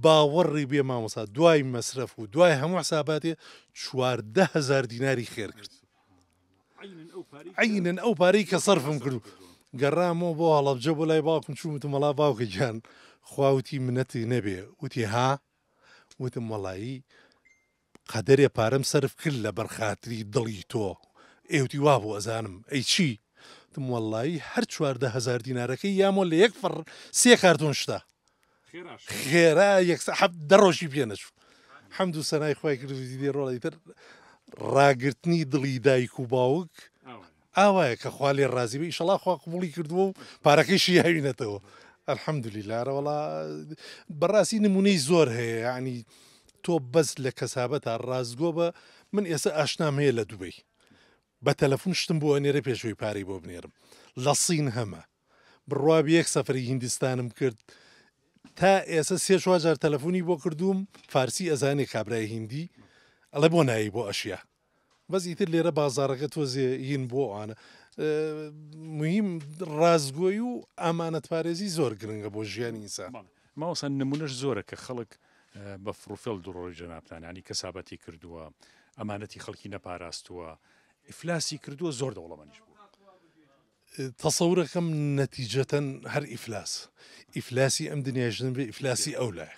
باوەڕی بێ مامۆستا دوای مەسرەف و دوای هەموو حساباتێ 14 هەزار دیناری خێر کرد. عەینەن ئەو پارەی کە سەرفم کرد و گەڕامەوە بۆ هەڵەبجە بۆ لای باوکم چووم وتم وەڵا باوکە گیان خوا وتی منەتی نەبێ وتی ها وتم وەڵایی قەدەرێ پارەم سەرف کرد لەبەر خاتری دڵی تۆ ئێ وتی وابوو ئەزانم ئەی چی وتم وەڵایی هەر 14 هەزار دینارەکەی یامۆ لە یەک فڕ سێ کارتۆن شتە خێرا یەکسە حەفت دە ڕۆژی پێ نەچوو حەمد و سەنای خوای کرد و دیدی ڕۆڵە ئیتر ڕاگرتنی دڵی دایک و باوک ئاوایە کە خوا لێ ڕازی بێ ئیشەڵا خوا قبوڵی کردووە و پارەکەیشی یاوینەتەوە الحمدلله ئەرە وەڵا بەڕاستی نمونەی زۆر هەیە یعنی تۆ بەس لە کەسابەتا ڕاستگۆ بە من ئێستا ئاشنام هەیە لە دوبەی بە تەلەفون شتم بۆ ئەنێرێ پێشەوەی پارەی بۆ بنێرم لە سین هەمە بڕوا بێ یەک سەفەری هیندستانم کرد تا ئێستا سێ چوار جار تەلەفۆنی بۆ کردووم فارسی ئەزانێ کابرای هیندی ئەڵێ بۆ نایی بۆ ئەشیا بەس ئیتر لێرە بازاڕەکە تۆزێ هین بۆ ئەوانە مهم ڕاستگۆی و ئامانەتپارێزی زۆر گرنگە بۆ ژیانی ئینسان. مامۆستا نمونەش زۆرە کە خەڵک بە فڕوفێڵ دوڕۆی جەنابتان یانی کەسابەتی کردووە ئەمانەتی خەڵکی نەپاراستووە ئیفلاسی کردووە زۆر دەوڵەمەنیش بووە. تەسەورەکەم نەتیجەتەن هەر ئیفلاس ئیفلاسی ئەم دنیایش نەبێ ئیفلاسی ئەو لایە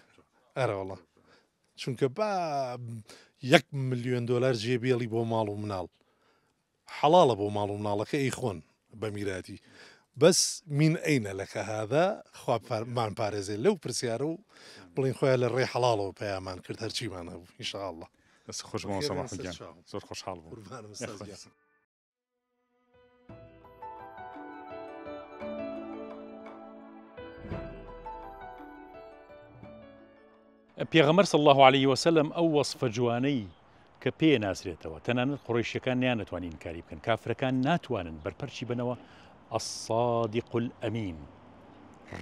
ئەرەوەڵا چونکە با یەک ملیۆن دۆلار جێ بێڵی بۆ ماڵ و مناڵ حەڵاڵە بۆ ماڵ و مناڵەکە ئەیخۆن بە میراتی بەس مین ئەینە لەکە هذا خوا مان پارێزێ لەو پرسیارە و بڵین خۆیان لە ڕێی حەڵاڵەوە پەیامان کرد هەرچیمان هەبوو ان شاء الله. دەست خۆش مامۆستا مەحمود گیان زۆر خۆشحاڵ بووم. قوربانم استاذ گیان. پێغەمبەر صلی اللە علیه وسلم ئەو وەسفە جوانەی کە پێ ناسرێتەوە تەنانەت قوڕەیشیەکان نیانەتوانی ئینکاری بکەن کافرەکان ناتوانن بەرپەرچی بنەوە الصادق الامین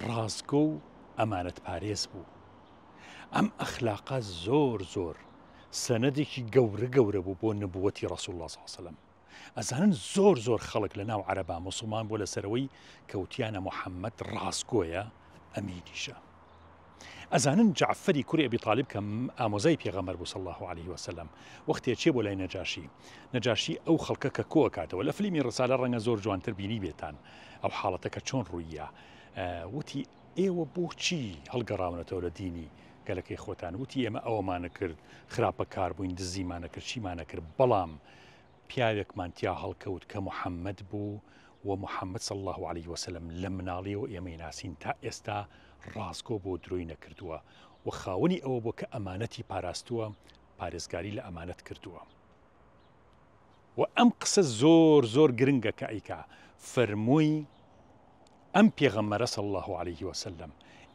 ڕاستگۆ و ئەمانەت پارێز بوو ئەم ئەخلاقە زۆر زۆر. سەنەدێکی گەورە گەورە بوو بۆ نبووەتی ڕەسوڵ اللە صلی اللە علیە وسلم. ئەزانن زۆر زۆر خەڵک لە ناو عەرەبا موسڵمان بووە لەسەرەوەی کە وتیانە محەممەد ڕاستگۆیە ئەمینیشە. ئەزانن جەعفەری کوڕی ئەبی تالیب کە ئامۆزای پێغەمبەر بوو صلی اللە علیه وسلم وەختێ چێ بۆ لای نەجاشی نەجاشی ئەو خەڵکە کە کۆکاتەوە لە فلیمی ڕسالە ڕەنگە زۆر جوانتر بینی بێتان ئەو حاڵەتە کە چۆن ڕوویە وتی ئێوە بۆچی هەڵگەڕاونەتەوە لە دینی گەلەکەی خۆتان وتی ئێمە ئەوەمانە کرد خراپە کار بووین دزیمانە کرد چیمانە کرد بەڵام پیاوێکمان تیا هەڵکەوت کە محەممەد بوو و محەممەد صلی الله علیه وسلم لە مناڵیەوە ئێمەی ناسین تا ئێستا ڕاستگۆ بۆ درۆی نەکردووە و خاوەنی ئەوە بووە کە ئەمانەتی پاراستووە پارێزگاری لە ئەمانەت کردووە و ئەم قسە زۆر زۆر گرنگە کە ئەیکا فەرمووی ئەم پێغەمبەرە صلی اللە علیه وسلم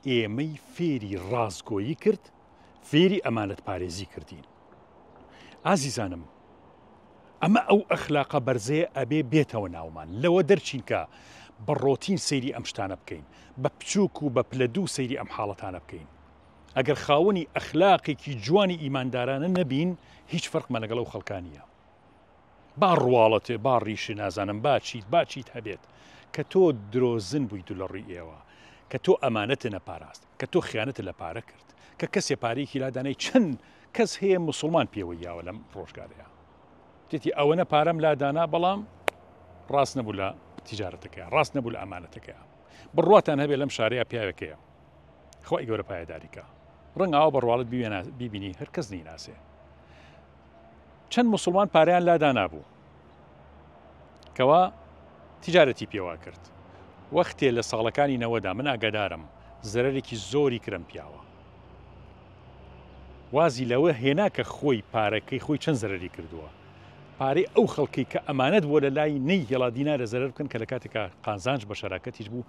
ئێمەی فێری ڕاستگۆیی کرد فێری ئەمانەت پارێزی کردین ئازیزانم ئەمە ئەو ئەخلاقە بەرزەیە ئەبێ بێتەوە ناومان لەوە دەرچین کە بە ڕۆتین سەیری ئەم شتانە بکەین بە بچووک و بە پلە دوو سەیری ئەم حاڵەتانە بکەین ئەگەر خاوەنی ئەخلاقێکی جوانی ئیماندارانە نەبین هیچ فەرقمان لەگەڵ ئەو خەڵکانیە با ڕواڵەتێ با ڕیشی نازانم با چیت با چیت هەبێت کە تۆ درۆزن بوویت لە ڕووی ئێوە کە تۆ ئەمانەتە نەپاراست کە تۆ خیانەتە لە پارە کرد کە کەسێ پارەیەکی لادانەی چەند کەس هەیە مسلمان پێوەی یاوە لەم ڕۆژگارەیە تێتی ئەوەنە پارەم لادانا بەڵام ڕاست نەبوو لە تیجارەتەکەی ڕاست نەبوو لە ئەمانەتەکەی بڕواتان هەبێ لەم شارەیە پیاوێکەیە خۆی گەورە پایەداریکە ڕەنگ ئاوا بەڕواڵت بیبینی هەر کەس نیناسێ چەند موسڵمان پارەیان لا دانابوو کەوا تیجارەتی پێوە کرد وەختێ لە ساڵەکانی نەوەدا من ئاگادارم زەرەرێکی زۆری کرم پیاوە وازی لەوە هێنا کە خۆی پارەکەی خۆی چەند زەرەری کردووە پارەی ئەو خەڵکی کە ئەمانەت بۆ لە لای نەی هێڵا دینارە زەرەر بکەن کە لە کاتێکا قازانج بە شەراکەتیش بوو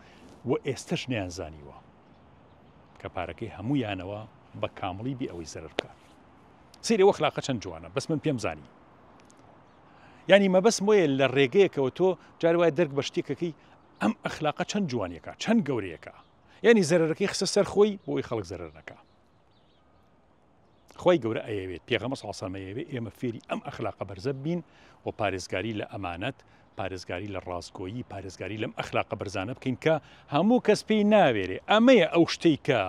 و ئێستش نیان زانیوە کە پارەکەی هەموویانەوە بە کامڵی بێ ئەوەی زەرەر بکات سەیری ئەو ئەخلاقە چەند جوانە بەس من پێم زانی یعنی مەبەست وەیە لە ڕێگەیەکەوە تۆ جاری وایە دەرک بە شتێکەکەی ئەم ئەخلاقە چەند جوانیەکە چەند گەورەیەکە یعنی زەرەرەکەی خستە سەر خۆی بۆی خەڵک زەرەر نەکا خۆی گەورە ئەیەوێت پێغەمبەر صلی الله علیه و ئەیەوێت ئێمە فێری ئەم ئەخلاقە بەرزە بین و پارێزگاری لە ئەمانەت پارێزگاری لە ڕاستگۆیی پارێزگاری لەم ئەخلاقە بەرزانە بکەین کە هەموو کەس پێی ناوێرێ ئەمەیە ئەو شتەی کە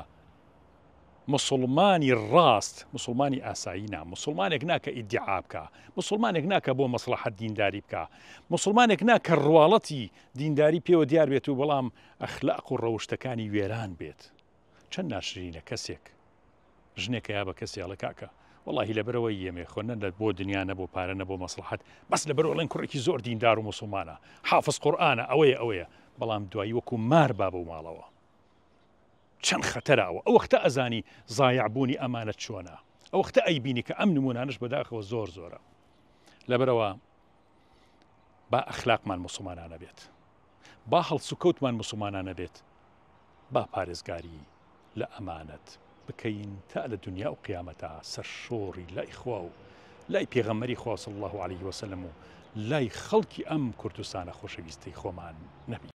موسڵمانی ڕاست، موسڵمانی ئاسایی نا، موسڵمانێک نا کە ئیدیعا بکا، موسڵمانێک نا کە بۆ مەسڵەحەت دینداری بکا، موسڵمانێک نا کە ڕواڵەتی دینداری پێوە دیار بێت و بەڵام ئەخلاق و ڕەوشتەکانی وێران بێت. چەند ناشرینە کەسێک ژنێک یا بە کەسێ ئەڵێ کاکە وەڵاهی لەبەرەوەی یەمێ خۆ نە بۆ دنیا نە بۆ پارە نە بۆ مەسڵەحەت بەس لەبەرەوە ئەڵێن کوڕێکی زۆر دیندار و موسڵمانە حافز قورئانە ئەوەیە ئەوەیە بەڵام دوایی وەکو مار با بەو ماڵەوە چەند خەتەرە ئەوە ئەوەختە ئەزانی زایع بوونی ئەمانەت چۆنە ئەوەختە ئەیبینی کە ئەم نمونانش بەداخەوە زۆر زۆرە لەبەرەوە با ئەخلاقمان مسلمانانە بێت با هەڵسوکەوتمان مسلمانانە بێت با پارێزگاری لە ئەمانەت بکەین تا لە دنیا و قیامەتا سەرشۆڕی لای خوا و لای پێغەمبەری خوا صلی الله علیه وسلم و لای خەڵکی ئەم کوردستانە خۆشەویستەی خۆمان نەبین.